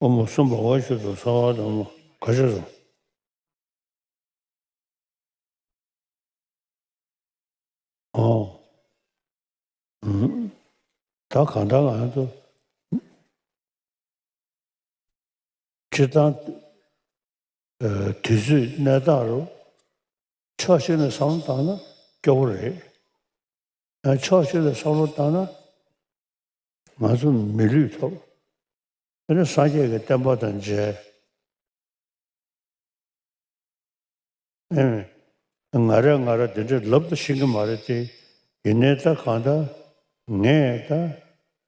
ཨོཾ་སྭ་བྷཱ་ཝ་ཤུདྡྷ་སརྦ་དྷརྨ། ག་ཤེད་སོང་། ཨོ། ཨུམ། ད་གང་ལྟར་ང་ཚོ་སྤྱིར་བཏང་ཨ་དུས་ཚོད་གནས་སྟངས་རུ་ཕྱོགས་གཅིག་ནས་བསམ་བློ་བཏང་ན་སྐྱོ་པོ་རེད། ཡང་ཕྱོགས་གཅིག་ནས་བསམ་བློ་བཏང་ན་ང་ཚོ་མི་ལུས་ཐོབ། དེ་ནས་སངས་རྒྱས་ཀྱི་བསྟན་པ་དང་མཇལ། ཨེ། ང་རས་ང་ར་འདི་འདྲའི་ལབ་ཏུ་ཤེས་ཀྱི་མ་རེད་དེ། ཡིན་ནའི་ད་གང་ལྟར་ངས་ད་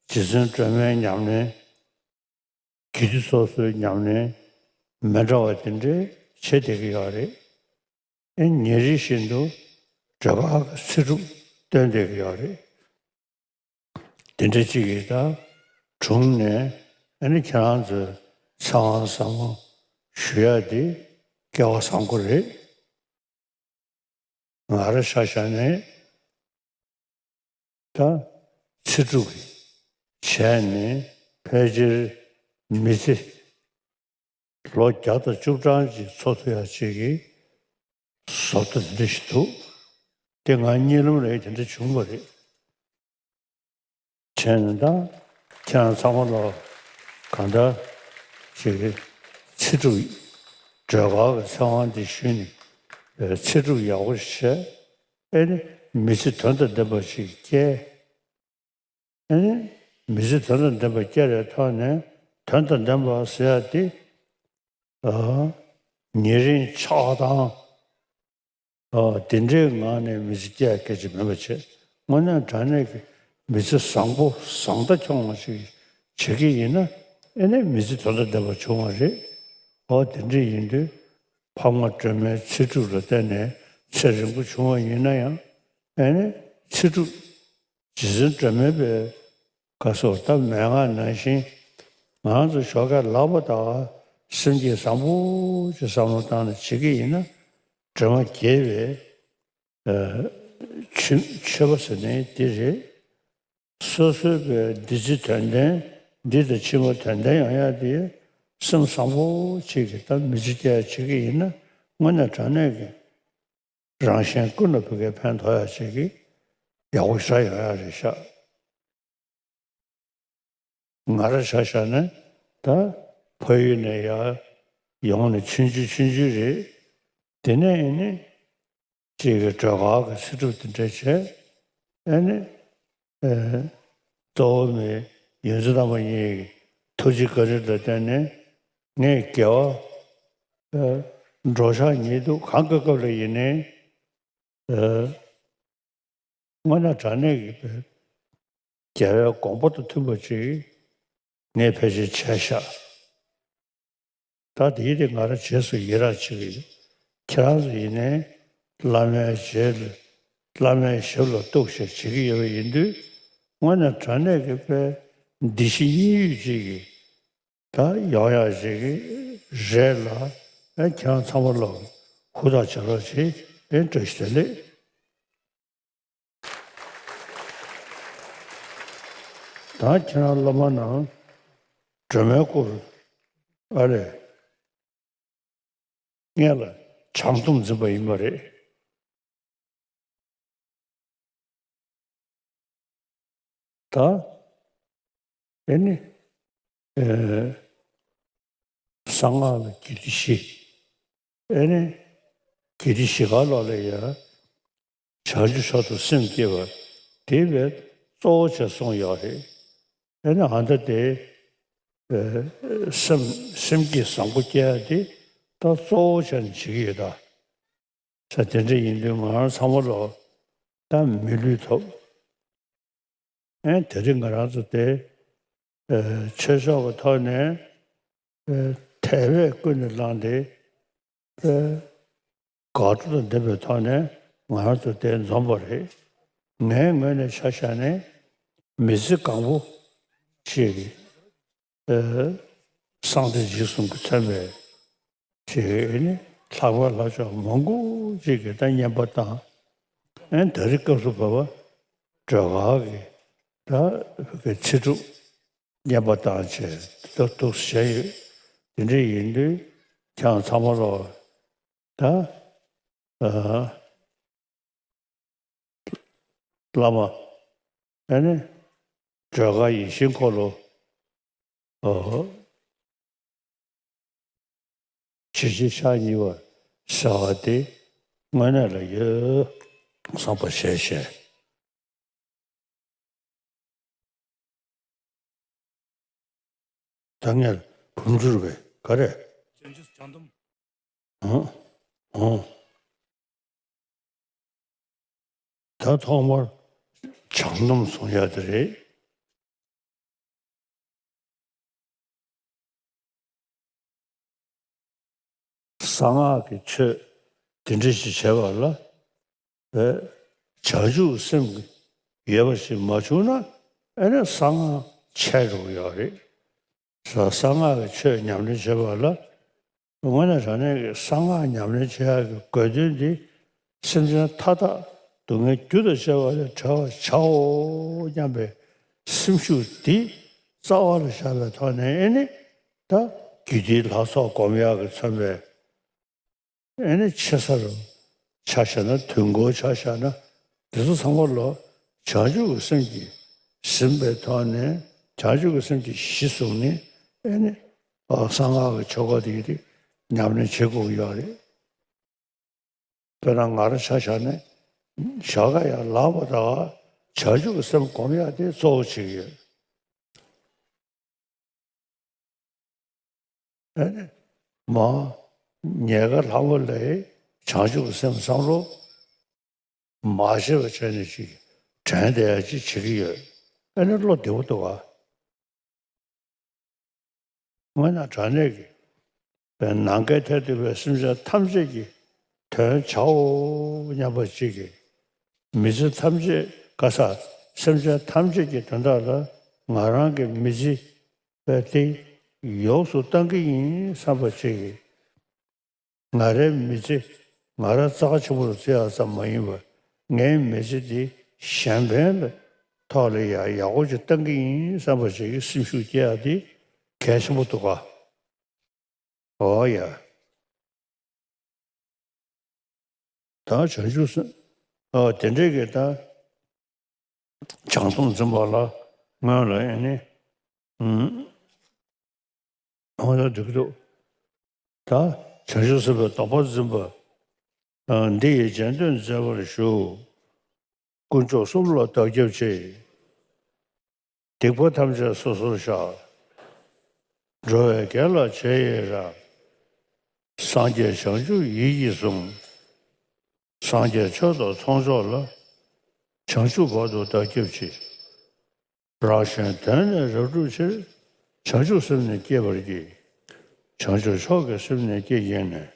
རྗེ་བཙུན་སྒྲོལ་མའི་ཉམས་ལེན། དགེ་འདུན་སོ་སོའི་ཉམས་ལེན་མི་འདྲ་བ་དེ་འདྲའི་བྱེད་བསྡད་ཀྱི་ཡོད་རེད། ཨེ་ཉིན་རེ་བཞིན་དུ་སྒྲོལ་དཀར་གྱི་ཚེ་སྒྲུབ་སྟོན་བསྡད་ཀྱི་ཡོད་རེད། དེ་འདྲ་གཅིག་གིས་ད་དྲུང་ནས་ཨ་ནི་ཁྱེད་རང་ཚོའི་ཚེ་དབང་ཟབ་མོ་ཞུ་ཡག་དེ་སྐལ་བ་བཟང་པོ་རེད། ང་ར་ཆ་བཞག་ནས་ད་ཚེ་སྒྲུབ་བྱས་ནས་ཕལ་ཆེར་མི་ཚེ་ལོ་བརྒྱ་དང་བཅུ་གྲངས་ཅིག་འཚོ་ཐུབ་ཡག་ཅིག་གི་བཟོ་ལྟ་དེ་འདྲ་ཞིག་འདུག་དེ་ང་གཉིད་ལམ་རེད་དེ་འདྲ་བྱུང་བ་རེད། བྱས་ནས་ད་ཁྱེད་རང་ཚང་མ་ལ་གང་འདྲ་ཞིག་གི་ཚེ་སྒྲུབ་སྒྲོལ་དཀར་གྱི་ཚེ་དབང་འདི་ཞུས་ནས་ཚེ་སྒྲུབ་ཡག་པོ་ཞིག་བྱས། ཨེ་ནི་མི་ཚེ་དོན་དང་ལྡན་པ་ཞིག་སྐྱེལ། ཨེ་ནི་མི་ཚེ་དོན་དང་ལྡན་པ་སྐྱེལ་བའི་ཐོག་ནས་དོན་དང་ལྡན་པ་ཟེར་ཡ་དེ། ཨ། ཉེ་རིང་ཆགས་སྡང་། ཨ། དེ་འདྲའི་ངང་ནས་མི་ཚེ་སྐྱེལ་ཡ་སྐད་ཆ་མིན་པ་བྱས། དངོས་གནས་དྲང་གནས་ཀྱི་མི་ཚེ་བཟང་པོ་བཟང་མཐའ་འཁྱོངས་པ་ཞིག་བྱེད་ཀྱི་ཡིན་ན་ཨེ་ནས་མི་ཚེ་དོན་དང་ལྡན་པ་བྱུང་བ་རེད། ཨོ་དེ་འདྲ་ཡིན་དུས་འཕགས་མ་སྒྲོལ་མའི་ཚེ་སྒྲུབ་ལ་བརྟེན་ནས་ཚེ་རིང་པོ་བྱུང་བ་ཡིན་ན་ཡང་ཨེ་ནས་ཚེ་སྒྲུབ་རྗེ་བཙུན་སྒྲོལ་མའི་པའི་བཀའ་སོགས་ད་མན་ངག་ནང་བཞིན་ང་ཚོ་ཞོགས་ཀས་ལབ་པ་དང་སེམས་ཀྱིས་བཟང་པོ་ཅིག་བསམ་བློ་བཏང་ནས་བྱེད་ཀྱི་ཡིན་ན་སྒྲོལ་མ་དགྱེས་པའི་ཨ་མཆོད་མཆོད་པ་ཟེར་ནའི་འདི་རེད། སོ་སོའི་པའི་འདི་ཚེ་དོན་ལྡན་འདི་དང་ཕྱི་མ་དོན་ལྡན་ཡོང་ཡག་དེ་སེམས་བཟང་པོ་ཅིག་གིས་ད་མི་ཚེ་སྐྱེལ་ཡག་བྱེད་ཀྱི་ཡིན་ན་དངོས་གནས་དྲང་གནས་ཀྱི་རང་གཞན་ཀུན་ལ་ཕ་གིར་ཕན་ཐོགས་ཡག་ཅིག་གི་ཡག་པོ་ཞེ་དྲག་ཡོང་ཡག་རེད་ཤག་ང་ར་ཆ་བཞག་ན་ད་ཕ་ཡུལ་ནས་ཡར་ཡོང་ནས་ཆུང་ཆུང་ཆུང་ཆུང་རེད། དེ་ནས་ཨེ་ནི་གཅིག་གི་སྒྲོལ་དཀར་གྱི་ཚེ་སྒྲུབ་དེ་འདྲ་བྱས། ཨེ་ནི་ཨེ་གཙོ་བོ་མི་ཡོངས་འཛིན་རྣམ་པ་གཉིས་ཀྱི་ཐུགས་རྗེ་བཀའ་དྲིན་ལ་བརྟེན་ནས་ངས་དགེ་བ་ཨེ་འགྲོ་འཆག་ཉལ་འདུག་གང་གི་སྐབས་ལ་ཡིན་ནའི་ཨེ། དངོས་གནས་དྲང་གནས་ཀྱི་རྒྱལ་བའི་དགོངས་པ་དང་མཐུན་པ་ཅིག་ངས་ཕལ་ཆེར་བྱས་ཤག་ད་དེའི་རིགས་ང་རང་རྗེས་སུ་ཡི་རང་བྱེད་ཀྱི་ཡོད། ཁྱེད་རང་ཚོ་ཡིན་ནའི་བླ་མའི་རྗེས་ལ་བླ་མའི་ཞབས་ལ་གཏུགས་ཤིག་བྱེད་ཀྱི་ཡོད་པ་ཡིན་དུས་དངོས་གནས་དྲང་གནས་ཀྱི་དཔེ་འདི་ཕྱི་གཉིས་ཡོད་ཅིག་གི་ད་ཡོང་ཡག་ཅིག་རེད་ལ། ཨེ་ཁྱེད་རང་ཚང་མ་ལ་ཧུར་ཐག་བྱེད་རོགས་བྱེད། ཨེ་བཀྲ་ཤིས་བདེ་ལེགས། ད་ཁྱེད་རང་བླ་མ་ནང་སྒྲོལ་མའི་སྐོར་ཨ་ལས། སྔོན་ལ་བྱང་སྡོམ་འཛིན་པ་ཡིན་པ་རེད། ད་ཨེ་ནི་ཨེ་གསང་སྔགས་ལ་དགེ་སྡིག་བཞི། ཨེ་ནི་དགེ་སྡིག་བཞི་ག་ལོག་ལ་ཡ་ བྱང་ཆུབ་མཆོག་ཏུ་སེམས་བསྐྱེད་པ་དེ་བས་གཙོ་བོ་བྱས་གསུངས་ཡོད་རེད། ཨེ་ནི་ཨ་མདའ་དེ་ཨེ་སེམས་སེམས་བསྐྱེད་བཟང་པོ་སྐྱེ་ཡ་དེ་ད་གཙོ་བོ་བྱས་ནས་བྱེད་ཀྱི་ཡོད་ད། ས་དེ་འདྲ་ཡིན་དུས་ང་རང་ཚང་མ་ལོ་ད་མི་ལུས་ཐོབ། ཨེ་དེ་རིང་ང་རང་ཚོ་དེ་ཨེ་ཆོས་ཕྱོགས་ཀྱི་ཐོག་ནས་ཨེ་དད་པས་ཀུན་ནས་བསླངས་ཏེ་ཨེ་དགའ་སྤྲོ་དང་ལྡན་པའི་ཐོག་ནས་ང་རང་ཚོ་དེ་འཛོམས་པ་རེད། ངའི་ངོས་ནས་ཆ་བཞག་ནས་མི་ཚེ་གང་པོ་ཞིག་གི་ཨེ་གསང་བདེ་འཇིགས་གསུམ་གྱིས་མཚོན་པའི་ཅིག་ནི་ལྷག་པ་ལྷག་ཕྱོགས་མང་པོ་ཅིག་གིས་ད་བསྙེན་པ་བཏང་། ཨེ་ད་རེས་སྐབས་སུ་བབ་པ་སྒྲོལ་དཀར་གྱི་ད་གི་ཚེ་སྒྲུབ་བསྙེན་པ་བཏང་བྱས་ད་འདུག་བྱས་ཡོད། དེ་འདྲ་ཡིན་དུས་ཁྱེད་ཚང་མ་ལོ་ད་ཨ། བླ་མ་ཨ་ནི་སྒྲོལ་དཀར་ཡིད་བཞིན་འཁོར་ལོ། ཨོ། ཇི་ཞིག་ཕྱག་གཉིས་པ་ཟེར་བ་དེ་དངོས་གནས་ལ་ཡོད་བསམ་པ་བྱས་བྱས། ད་ངས་བུམ་སྒྲུབ་པས་ག་རེ། བྱང་སྡོམ། ཨང་། ཨང་། ད་ཐོག་མར་བྱང་སྡོམ་བཟུང་ཡ་དེ་རེད། གསང་སྔགས་ཀྱི་ཆོས་དེ་འདྲ་ཞིག་བྱས་པ་ལ་བྱང་ཆུབ་སེམས་ཡོད་པ་ཞིག་མ་བྱུང་ན་ཨེ་ནས་གསང་སྔགས་ཆད་འགྲོ་གི་ཡོད་རེད། གསང་སྔགས་ཀྱི་ཆོས་ཉམས་ལེན་བྱེད་པ་ལ་དངོས་གནས་དྲང་གནས་ཀྱི་གསང་སྔགས་ཉམས་ལེན་བྱེད་ཡག་གི་དགོས་དོན་འདི་སེམས་ཅན་མཐའ་དག་སྡུག་བསྔལ་རྒྱུ་དང་བཅས་པ་ལས་བྲལ་བར་བྱའོ་སྙམ་པའི་སེམས་ཤུགས་འདི་རྩ་བ་ལ་བཞག་པའི་ཐོག་ནས་ཨེ་ནི་ད་རྒྱུད་སྡེའི་ལྷ་ཚོགས་སྒོམ་ཡག་གི་མཚོན་པའི་ཨེ་ནི་ཆེ་ས་རུ་ཆ་བཞག་ན་དུས་འཁོར་ཆ་བཞག་ན་འདི་ཚོ་ཚང་མ་ལོ་བྱང་ཆུབ་ཀྱི་སེམས་ཀྱིས་ཟིན་པའི་ཐོག་ནས་བྱང་ཆུབ་ཀྱི་སེམས་ཀྱི་གཞི་བཟུང་ནས་ཨེ་ནི་གསང་སྔགས་ཀྱི་ཆོ་ག་དེ་ཉམས་ལེན་བྱེད་དགོས་ཀྱི་ཡོད་རེད། དཔེར་ན་ང་རང་ཆ་བཞག་ནས་ཞོགས་ཀ་ཡར་ལངས་པ་དང་བྱང་ཆུབ་ཀྱི་སེམས་སྒོམ་ཡག་དེ་གཙོ་བོ་བྱེད་ཀྱི་ཡོད། ཨེ་ནི་མ་ཉལ་ཁ་ལྷ་མོ་ལས་བྱང་ཆུབ་ཀྱི་སེམས་བསམ་བློ་མ་བྱེད་པ་བྱས་ནས་ཅིག་དྲན་བསྡད་ཡ་ཅིག་བྱེད་ཀྱི་ཡོད། ཨེ་ནི་བློ་བདེ་པོ་འདུག་ག་དངོས་གནས་དྲང་གནས་ཀྱི་ནམ་མཁའི་མཐས་གཏུགས་པའི་སེམས་ཅན་ཐམས་ཅད་ཀྱི་དོན་བྱའོ་སྙམ་པ་ཅིག་གིས། མི་ཚེ་ཐམས་ཅད་ག་ས་སེམས་ཅན་ཐམས་ཅད་ཀྱི་དོན་དག་ལ་ང་རང་གི་མི་ཚེ་དེ་ཡོངས་སུ་བཏང་གི་ཡིན་བསམ་པ་ཅིག་གིས། ང་རའི་མི་ཚེ་ང་རང་རྩ་ཆེན་པོ་རུ་བརྩི་ཡག་ཙམ་མ་ཡིན་པར་ངའི་མི་ཚེ་འདི་གཞན་ཕན་ལ་ཐོག་ལ་ཡང་ཡག་པོ་ཅིག་བཏང་གི་ཡིན་བསམ་པ་ཞིག་གི་སེམས་ཤུགས་སྐྱེ་ཡག་འདི་གལ་ཆེན་པོ་འདུག་ག་ཨོ་ཡ། ད་བྱང་ཆུབ་སེམས། ཨོ་དེ་འདྲའི་གི་ད། བྱང་སྡོམ་འཛིན་པ་ལ་སྔོན་ལ་ཨེ་ནི། ཨུམ། ཨོ་ད་འགྲིག་འདུག་ད་བྱང་ཆུབ་སེམས་དཔའི་སྡོམ་པ་འཛིན་པ། ཨ་འདི་ཡི་རྗེས་ཟློས་མཛད་པར་ཞུ། དཀོན་མཆོག་གསུམ་ལ་བདག་སྐྱབས་མཆི། སྡིག་པ་ཐམས་ཅད་སོ་སོར་བཤགས། འགྲོ་བའི་དགེ་ལ་རྗེས་ཡི་རང་། སངས་རྒྱས་བྱང་ཆུབ་ཡིད་ཀྱིས་བཟུང་། སངས་རྒྱས་ཆོས་དང་ཚོགས་མཆོག་ལ། བྱང་ཆུབ་བར་དུ་བདག་སྐྱབས་མཆི། རང་གཞན་དོན་ནི་རབ་བསྒྲུབ་ཕྱིར། བྱང་ཆུབ་སེམས་ནི་བསྐྱེད་པར་བགྱི། བྱང་ཆུབ་མཆོག་གི་སེམས་ནི་བསྐྱེད་བགྱིས་ནས།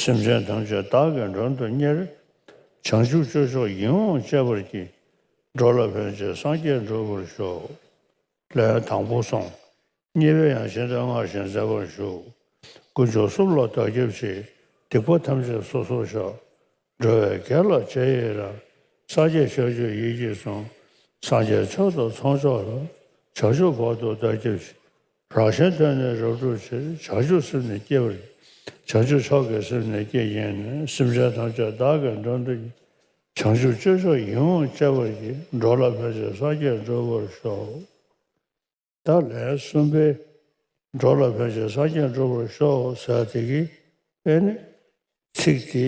སེམས་ཅན་ཐམས་ཅད་བདག་གིས་མགྲོན་དུ་གཉེར། བྱང་ཆུབ་སྤྱོད་མཆོག་ཡིད་འོང་སྤྱད་པར་བགྱི། འགྲོ་ལ་ཕན་ཕྱིར་སངས་རྒྱས་འགྲུབ་པར་ཤོག་ལན་དང་པོ་སོང་། གཉིས་པའི་ཡང་གཞན་དོན་སྔར་བཞིན་མཛད་པར་ཞུ། དཀོན་མཆོག་གསུམ་ལ་བདག་སྐྱབས་མཆི། སྡིག་པ་ཐམས་ཅད་སོ་སོར་བཤགས། འགྲོ་བའི་དགེ་ལ་རྗེས་ཡི་རང་། སངས་རྒྱས་བྱང་ཆུབ་ཡིད་ཀྱིས་བཟུང་། སངས་རྒྱས་ཆོས་དང་ཚོགས་མཆོག་ལ། བྱང་ཆུབ་བར་དུ་བདག་སྐྱབས་མཆི། རང་གཞན་དོན་ནི་རབ་བསྒྲུབ་ཕྱིར། བྱང་ཆུབ་སེམས་ནི་བསྐྱེད་པར་བགྱི། བྱང་ཆུབ་མཆོག་གི་སེམས་ནི་བསྐྱེད་བགྱིས་ནས། སེམས་ཅན་ཐམས་ཅད་བདག་གིས་མགྲོན་དུ། བྱང་ཆུབ་སྤྱོད་མཆོག་ཡིད་འོང་སྤྱད་པར་བགྱི། འགྲོ་ལ་ཕན་ཕྱིར་སངས་རྒྱས་འགྲུབ་པར་ཤོག་ད་ལན་གསུམ་པའི་འགྲོ་ལ་ཕན་ཕྱིར་སངས་རྒྱས་འགྲུབ་པར་ཤོག་ཟེར་དེ་གི་ཨེ་ནི་ཚིག་དེ་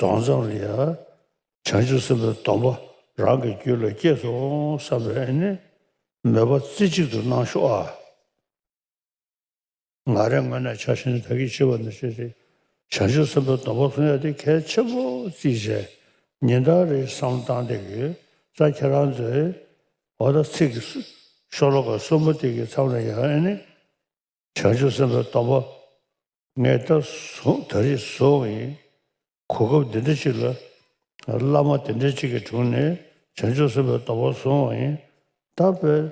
རྫོགས་མཚམས་ལ་ཡ་ བྱང་ཆུབ་སེམས་དཔའི་སྡོམ་པ་རང་གི་རྒྱུད་ལ་སྐྱེས་སོང་བསམ་པའི་ཨ་ནི་མོས་པ་རྩེ་གཅིག་ཏུ་གནང་ཤོག་ཨ། ང་རའི་ངོས་ནས་ཆ་བཞག་ན་ད་གིན་ཞུས་པ་ནང་བཞིན་རེད། བྱང་ཆུབ་སེམས་དཔའི་སྡོམ་པ་སྲུང་ཡ་དེ་གལ་ཆེན་པོ་བརྩིས་བྱས་ཉིན་ལྟར་རེ་བསམ་བློ་བཏང་བསྡད་ཀྱི་ཡོད། ད་ཁྱེད་རང་ཚོས་འོ་ད་ཚིག་གི་ཤོ་ལོ་ཀ་གསུམ་པོ་དེ་གི་མཚམས་ལ་ཡང་ཨ་ནི་བྱང་ཆུབ་སེམས་དཔའི་སྡོམ་པ་ངས་ད་བཟུང་ད་རེས་བཟུང་ཡིན། གོ་སྐབས་འདི་འདྲ་ཞིག་ལ་བླ་མ་དེ་འདྲ་ཅིག་གི་དྲུང་ནས་བྱང་ཆུབ་སེམས་དཔའི་སྡོམ་པ་བཟུང་བ་ཡིན། ད་བས་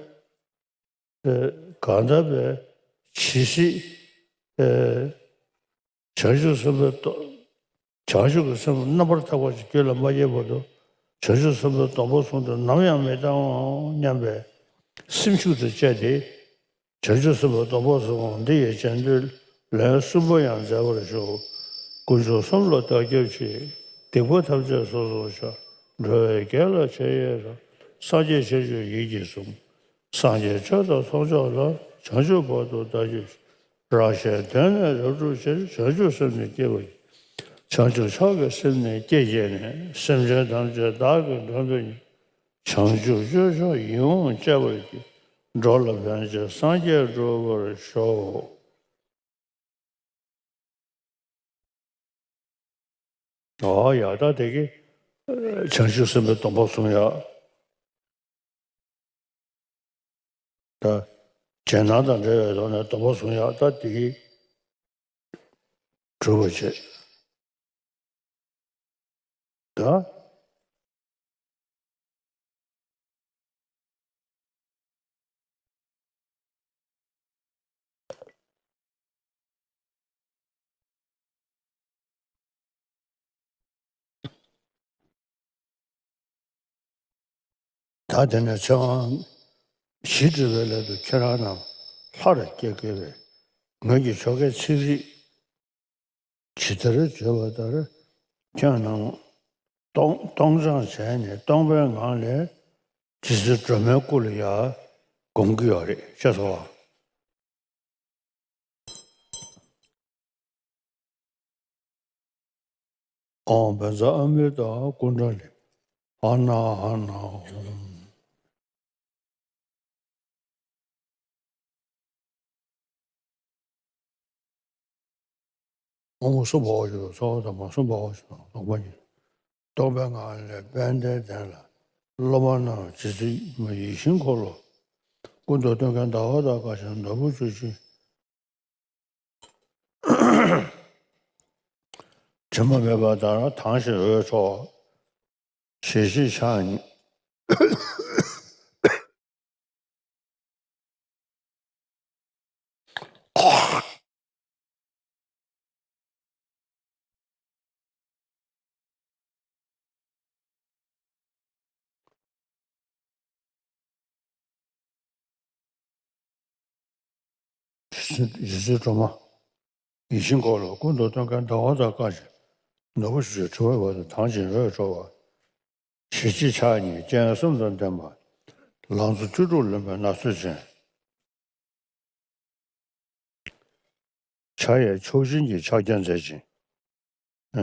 ཨེ་གང་ལྟར་བས་ཇི་སྲིད་ཨེ་བྱང་ཆུབ་སེམས་དཔའི་སྡོམ་བྱང་ཆུབ་ཀྱི་སེམས་རྣམ་པར་དག་པ་ཞིག་རྒྱུད་ལ་མ་སྐྱེས་བར་དུ་བྱང་ཆུབ་སེམས་དཔའི་སྡོམ་པ་བཟུང་སྟེ་ནམ་ཡང་མི་གཏང་སྙམ་པའི་སེམས་ཤུགས་དང་བཅས་ཏེ། བྱང་ཆུབ་སེམས་དཔའི་སྡོམ་པ་བཟུང་། འདི་ཡི་རྗེས་ཟློས་ལན་གསུམ་པོ་ཡང་མཛད་པར་ཞུ། དཀོན་མཆོག་གསུམ་ལ་བདག་སྐྱབས་མཆི། སྡིག་པ་ཐམས་ཅད་སོ་སོར་བཤགས། འགྲོ་བའི་དགེ་ལ་རྗེས་ཡི་རང་། སངས་རྒྱས་ཆོས་མཆོག་ཡིད་ཀྱིས་བཟུང་། སངས་རྒྱས་ཆོས་དང་ཚོགས་མཆོག་ལ། བྱང་ཆུབ་བར་དུ་བདག་སྐྱབས་མཆི། རང་གཞན་དོན་ནི་རབ་བསྒྲུབ་ཕྱིར། བྱང་ཆུབ་སེམས་ནི་བསྐྱེད་པར་བགྱི། བྱང་ཆུབ་མཆོག་གི་སེམས་ནི་བསྐྱེད་བགྱིས་ནས། སེམས་ཅན་ཐམས་ཅད་བདག་གིས་མགྲོན་དུ་གཉེར། བྱང་ཆུབ་སྤྱོད་མཆོག་ཡིད་འོང་སྤྱད་པར་བགྱི། འགྲོ་ལ་ཕན་ཕྱིར་སངས་རྒྱས་འགྲུབ་པར་ཤོག། ཨོ་ཡ་ད་དེ་གི་བྱང་ཆུབ་སེམས་དཔའི་སྡོམ་པ་བཟུང་ཡ། ད་རྗེས་གནང་དང་འབྲེལ་བའི་ཐོག་ནས་སྡོམ་པ་བཟུང་ཡ་ད་དེ་གི་གྲུབ་པ་བྱེད། ད། ད་དེ་ནས་ཚེ་དབང་གཞི་སྒྲུབ་པའི་སླད་དུ་ཁྱེད་རང་རྣམས་ལྷར་སྐྱེ་དགོས་པས། ངོས་ཀྱི་ཆོ་གའི་ཚིག་རིས་ཇི་ལྟར་བརྗོད་པ་ལྟར་ཁྱེད་རྣམས་སྟོང་སྟོང་སྦྱང་བྱས་ནས་སྟོང་པའི་ངང་ལས་རྗེ་བཙུན་སྒྲོལ་མའི་སྐུ་ལ་ཡར་སྒོམ་གྱི་ཡོད་རེད་ཅེས་སོ། ཨོཾ་བཛྲ་ཨ་མི་ཏ་ཀུན་ཌ་ལི་ཧ་ན་ཧ་ན་ཧོམ། ཨོཾ་སུ་བྷ་ཝ་ཤི་ཏོ། ཚོགས་དང་མ་སུ་བྷ་ཝ་ཤི་ཏོ། རྫོགས་པ་ཉིད། རྟོགས་པའི་ངང་ལས་དཔལ་ལྡན་འདས་ལ་སློབ་མ་རྣམས་རྗེ་བཙུན་ཡིད་བཞིན་འཁོར་ལོ་ཀུན་ཏུ་སྟོན་མཁན་ཟླ་བ་དང་དཀར་ཆེན་ནོར་བུ་བཅུ་གཅིག་དྲི་མ་མེད་པ་དང་དྭངས་ཤིང་འོད་འཕྲོ་བ། ཞལ་གཅིག་ཕྱག་གཉིས། རྗེ་བཙུན་སྒྲོལ་མ་ཡིད་བཞིན་འཁོར་ལོ་ཀུན་ཏུ་སྟོན་མཁན་ཟླ་བ་དང་དཀར་ཆེན་ནོར་བུ་བཅུ་གཅིག་དྲི་མ་མེད་པ་དང་དྭངས་ཤིང་འོད་འཕྲོ་བ། ཞལ་གཅིག་ཕྱག་གཉིས་སྤྱན་གསུམ་དང་ལྡན་པ། ལང་ཚོ་བཅུ་དྲུག་ལོན་པའི་ན་བཟོད་ཅན། ཕྱག་གཡས་མཆོག་སྦྱིན་གྱི་ཕྱག་རྒྱ་མཛད་ཅིང་།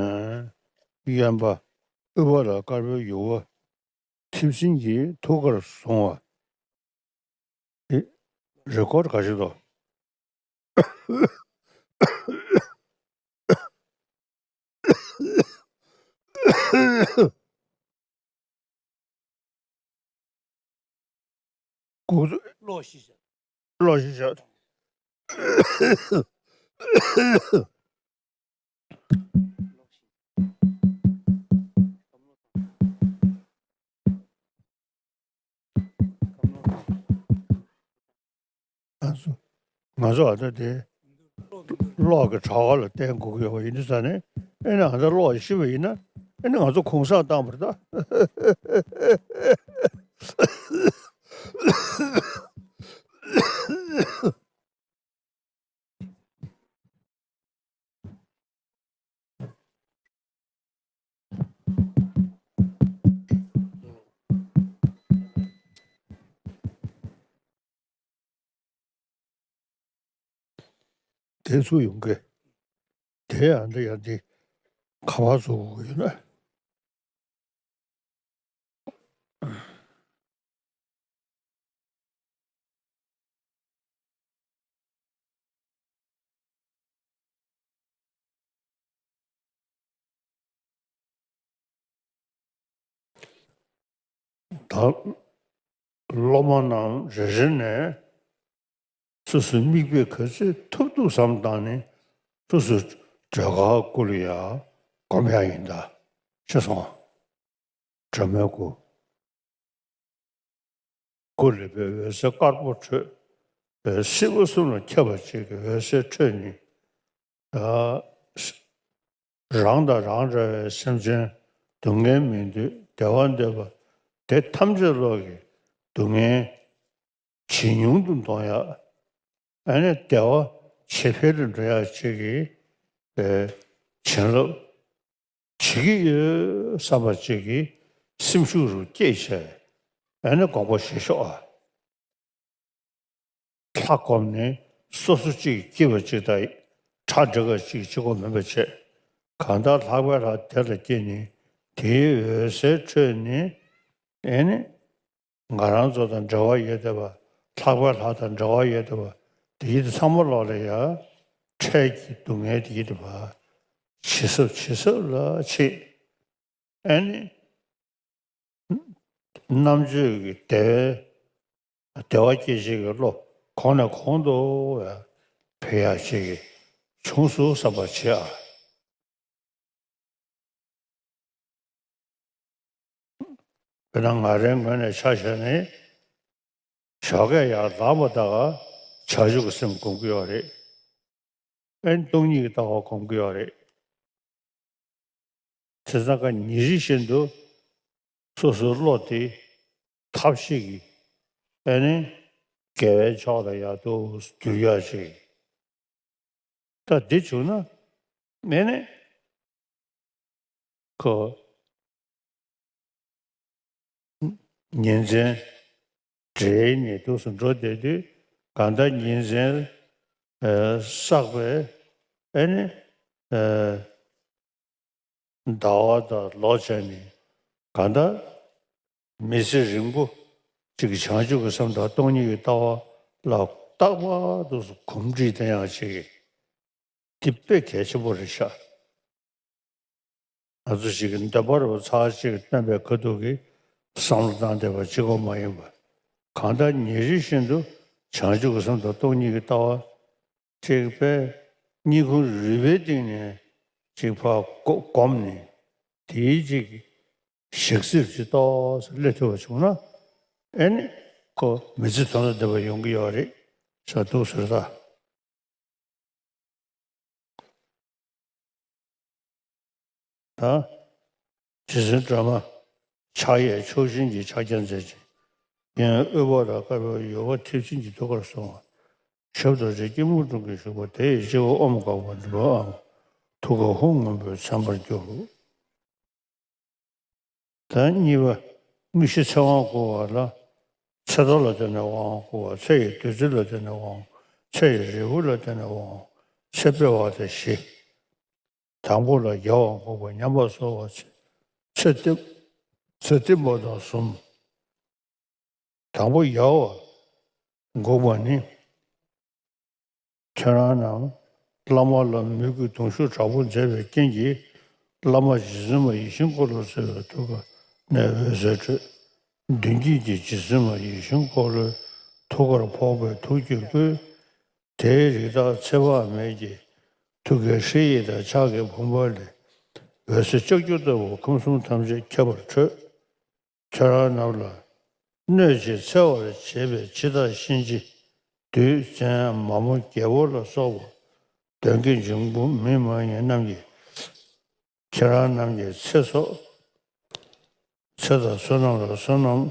ཨ། གཡོན་པ་དབུས་པ་ལ་དཀར་པོའི་ཡུ་བ་མཐེབ་སྲིན་གྱིས་ཐུགས་ཀར་བཟུང་བ། ཨེ། རེ་ཀོཌ་ག་ཞིག་འདུག་སྐུ་གློག་ཞིག་བཞག་གློག་ཞིག་བཞག་ང་ཚོ་ང་ཚོ་ཨ་ད་དེ་གློག་གི་དྲ་བ་ལ་བརྟེན་དགོས་ཀྱི་ཡོད་པ་ཡིན་དུས་ཙང་ནས། ཨེ་ནི་ཨ་ད་གློག་ཤི་བ་ཡིན་ན། ཨེ་ནི་ང་ཚོ་གུང་སེང་བཏང་བ་རེད་ད། དེ་ཚུར་ཡོང་གི། དེ་ཡང་འདི་ཡང་འདི་ག་པར་བཟོ་དགོས་ཡོད་ན། ད་སློབ་མ་རྣམས་རེ་རེ་ནས་སོ་སོའི་མིག་དཔེ་ག་ཚོད་ཐུབ་ཐུབ་བསམ་བཏང་ནས་སོ་སོའི་སྒྲོལ་དཀར་སྐུ་ལ་ཡ་སྒོམ་ཡ་ཡིན་ད། ཤེས་སོང་། སྒྲོལ་མའི་སྐུ། སྐུ་ལ་བའི་འོད་ཟེར་དཀར་པོ་འཕྲོས། སྲིད་པ་གསུམ་ལ་ཁྱབ་པ་ཅིག་གི་འོད་ཟེར་འཕྲོས་ནས། ཨ། རང་དང་རང་འདྲ་བའི་སེམས་ཅན་སྡུག་བསྔལ་མི་འདོད་བདེ་བ་འདོད་པ་དེ་ཐམས་ཅད་ལོག་གི་སྡུག་བསྔལ་ཇེ་ཉུང་དུ་གཏོང་ཡག་ཨ་ནི་བདེ་བ་ཇེ་འཕེལ་དུ་འགྲོ་ཡག་ཅིག་གི་ཨེ་བྱིན་རླབས་བྱེད་ཀྱི་ཡོད་བསམ་པ་ཅིག་གི་སེམས་ཤུགས་རུ་སྐྱེས་བྱས་ཨ་ནི་དགོངས་པ་བཞེས་ཤོག་ཨ། ལྷ་བསྒོམས་ནས་སོ་སོ་གཅིག་སྐྱིད་པ་གཅིག་དང་ཁྲག་འདྲེ་ག་གཅིག་གཅིག་པོ་མིན་པ་བྱས། གང་ལྟར་ལྷག་པའི་ལྷ་དེ་ལ་སྐྱེས་ནས་དེའི་འོད་ཟེར་འཕྲོས་ནས་ཨེ་ནི་ང་རང་ཚོ་དང་འབྲེལ་བ་ཡོད་བསྡད་པ་ལྷག་པའི་ལྷ་དང་འབྲེལ་བ་ཡོད་བསྡད་པ་དེ་ཡིད་དུ་ཚང་མ་ལོག་ལ་ཡ་འཕྲལ་གྱི་སྡུག་བསྔལ་དེ་ཡིད་དུ་བ་ཇེ་ཟབ་ཇེ་ཟབ་ལ་ཕྱིན། ཨེ་ནི། རྣམ་དཔྱོད་ཀྱི་བདེ་བའི་བདེ་བ་སྐྱེད་བྱེད་ཀྱི་བློ་གོང་ནས་གོང་དུ་འཕེལ་ཡག་ཅིག་བྱུང་སོང་བསམ་པ་བྱེད་ཨ། དཔེར་ན་ང་རའི་ངོས་ནས་ཆ་བཞག་ནས་ཞོགས་ཀས་ཡར་ལངས་པ་དང་བྱང་ཆུབ་ཀྱི་སེམས་སྒོམ་གྱི་ཡོད་རེད། ཨེ་ནི་སྟོང་ཉིད་ཀྱི་ལྟ་བ་སྒོམ་གྱི་ཡོད་རེད། དེ་ཙང་ཀ་ཉིན་རེ་བཞིན་དུ་སོ་སོའི་བློ་དེ་ཐབས་ཤེས་ཀྱིས་ཨེ་ནི་དགེ་བའི་ཕྱོགས་ལ་ཡག་ཏུ་བསྒྱུར་ཡག་ཅིག་ད་འདི་བྱུང་ན་ཨེ་ནི་ཁོ། ཉིན་མཚན་འདྲེས་ནས་འདུག་སེ་འགྲོ་བསྡད་དུས་གང་ལྟར་ཉིན་མཚན་ཨ་བསགས་པའི་ཨེ་ནི་ཨ་ཟླ་བ་དང་ལོ་བྱས་ནས་གང་ལྟར་མི་ཚེ་རིང་པོ་གཅིག་གི་བྱང་ཆུབ་ཀྱི་སེམས་དང་སྟོང་ཉིད་ཀྱི་ལྟ་བ་ལ་རྟག་པར་དུ་གོམས་འདྲིས་བསྟེན་ཡག་ཅིག་གི་འདི་དཔེ་གལ་ཆེན་པོ་རེད་ཤག་ང་ཚོ་ཞིག་གི་འདོད་པ་རུ་ཚར་གཅིག་སྟོན་པའི་ཁ་ཐུག་གི་བསམ་བློ་བཏང་བསྡད་པ་གཅིག་པོ་མ་ཡིན་པ། གང་ལྟར་ཉིན་རེ་བཞིན་དུ་བྱང་ཆུབ་ཀྱི་སེམས་དང་སྟོང་ཉིད་ཀྱི་ལྟ་བ་གཅིག་པས་སྙིང་ཁུང་རུས་པའི་གཏིང་ནས་གཅིག་ཕར་བསྒོམས་ནས་དེའི་གཅིག་ཞག་རྩིབ་ཅིག་ཏོག་ཙམ་སླེབས་ཐུབ་པ་བྱུང་ན་ཨེ་ནི་ཁོ་མི་ཚེ་དོན་དང་ལྡན་པ་ཡོང་གི་ཡོད་རེད་ཤག་འདུག་ཟེར་ད། ད། རྗེ་བཙུན་སྒྲོལ་མ། ཕྱག་གཡས་ཕྱོགས་བཞིན་གྱི་ཕྱག་རྒྱ་མཛད་ཅིང་། གཡོན་དབུས་འཕགས་ལ་དཀར་པོའི་ཡུ་བ་མཐིལ་ཕྱིན་གྱི་ཐུགས་ཀར་སོང་བ། ཞབས་རྡོ་རྗེ་སྐྱིལ་མོ་ཀྲུང་གིས་བཞུགས་པ་དེ་ཡི་སྤྱི་བོར་ཨོཾ་ཨཱཿཧཱུྃ་བཛྲ་ཨཱཿཧཱུྃ། ཐུགས་ཀར་ཧཱུྃ་སྔོན་པོས་མཚན་པར་གྱུར། ད་གཉིས་པ། དངོས་གཞི་ཚེ་དབང་བསྐུར་བ་ལ། ཚེ་རྡོ་ལ་བརྟེན་ནས་དབང་བསྐུར་བ། ཚེ་ཡི་བདུད་རྩི་ལ་བརྟེན་ནས་དབང་། ཚེ་ཡི་རིལ་བུ་ལ་བརྟེན་ནས་དབང་། ཚེ་སྤེལ་བ་དང་བཞི། དང་པོ་ལ་རྒྱལ་བ་འགུགས་པ་ཉམས་པ་གསོ་བ། ཚེ་ཚེ་བརྟན་ཚེ་བརྟན་པ་དང་གསུམ། དང་པོ་རྒྱལ་བ་འགུགས་པ་ནི། ཁྱེད་རང་རྣམས་བླ་མ་ལ་མོས་གུས་གདུང་ཤུགས་དྲག་པོ་མཛད་པའི་རྐྱེན་གྱིས། བླ་མ་རྗེ་བཙུན་མ་ཡིད་བཞིན་འཁོར་ལོ་གཙོས་པའི་ཐུགས་ཀ་ནས་འོད་ཟེར་འཕྲོས། མདུན་བསྐྱེད་ཀྱི་རྗེ་བཙུན་མ་ཡིད་བཞིན་འཁོར་ལོའི་ཐུགས་ཀར་ཕོག་པའི་ཐུགས་ཀྱི་སྐུས། དེའི་རིགས་བདག་ཚེ་དཔག་མེད་ཀྱི་ཐུགས་ཀའི་ཧྲཱི་ཡིག་དང་ཕྱག་གི་བུམ་པ་ལས་འོད་ཟེར་ལྕགས་ཀྱུ་ལྟ་བུ་ཁམས་གསུམ་ཐམས་ཅད་ཁྱབ་པར་འཕྲོས། ཁྱེད་རང་རྣམས་ལ་གནོད་བྱེད་འཚེ་བར་བྱེད་པའི་འཆི་བདག་གཤིན་རྗེ་བདུད་བཙན་མ་མོ་རྒྱལ་པོ་ལ་སོགས་པ་གདོན་བགེགས་འབྱུང་པོ་མི་མ་ཡིན་རྣམས་ཀྱིས་ཁྱེད་རང་རྣམས་ཀྱི་ཚེ་སྲོག་ཚེ་དང་བསོད་ནམས་ལ་བསོད་ནམས་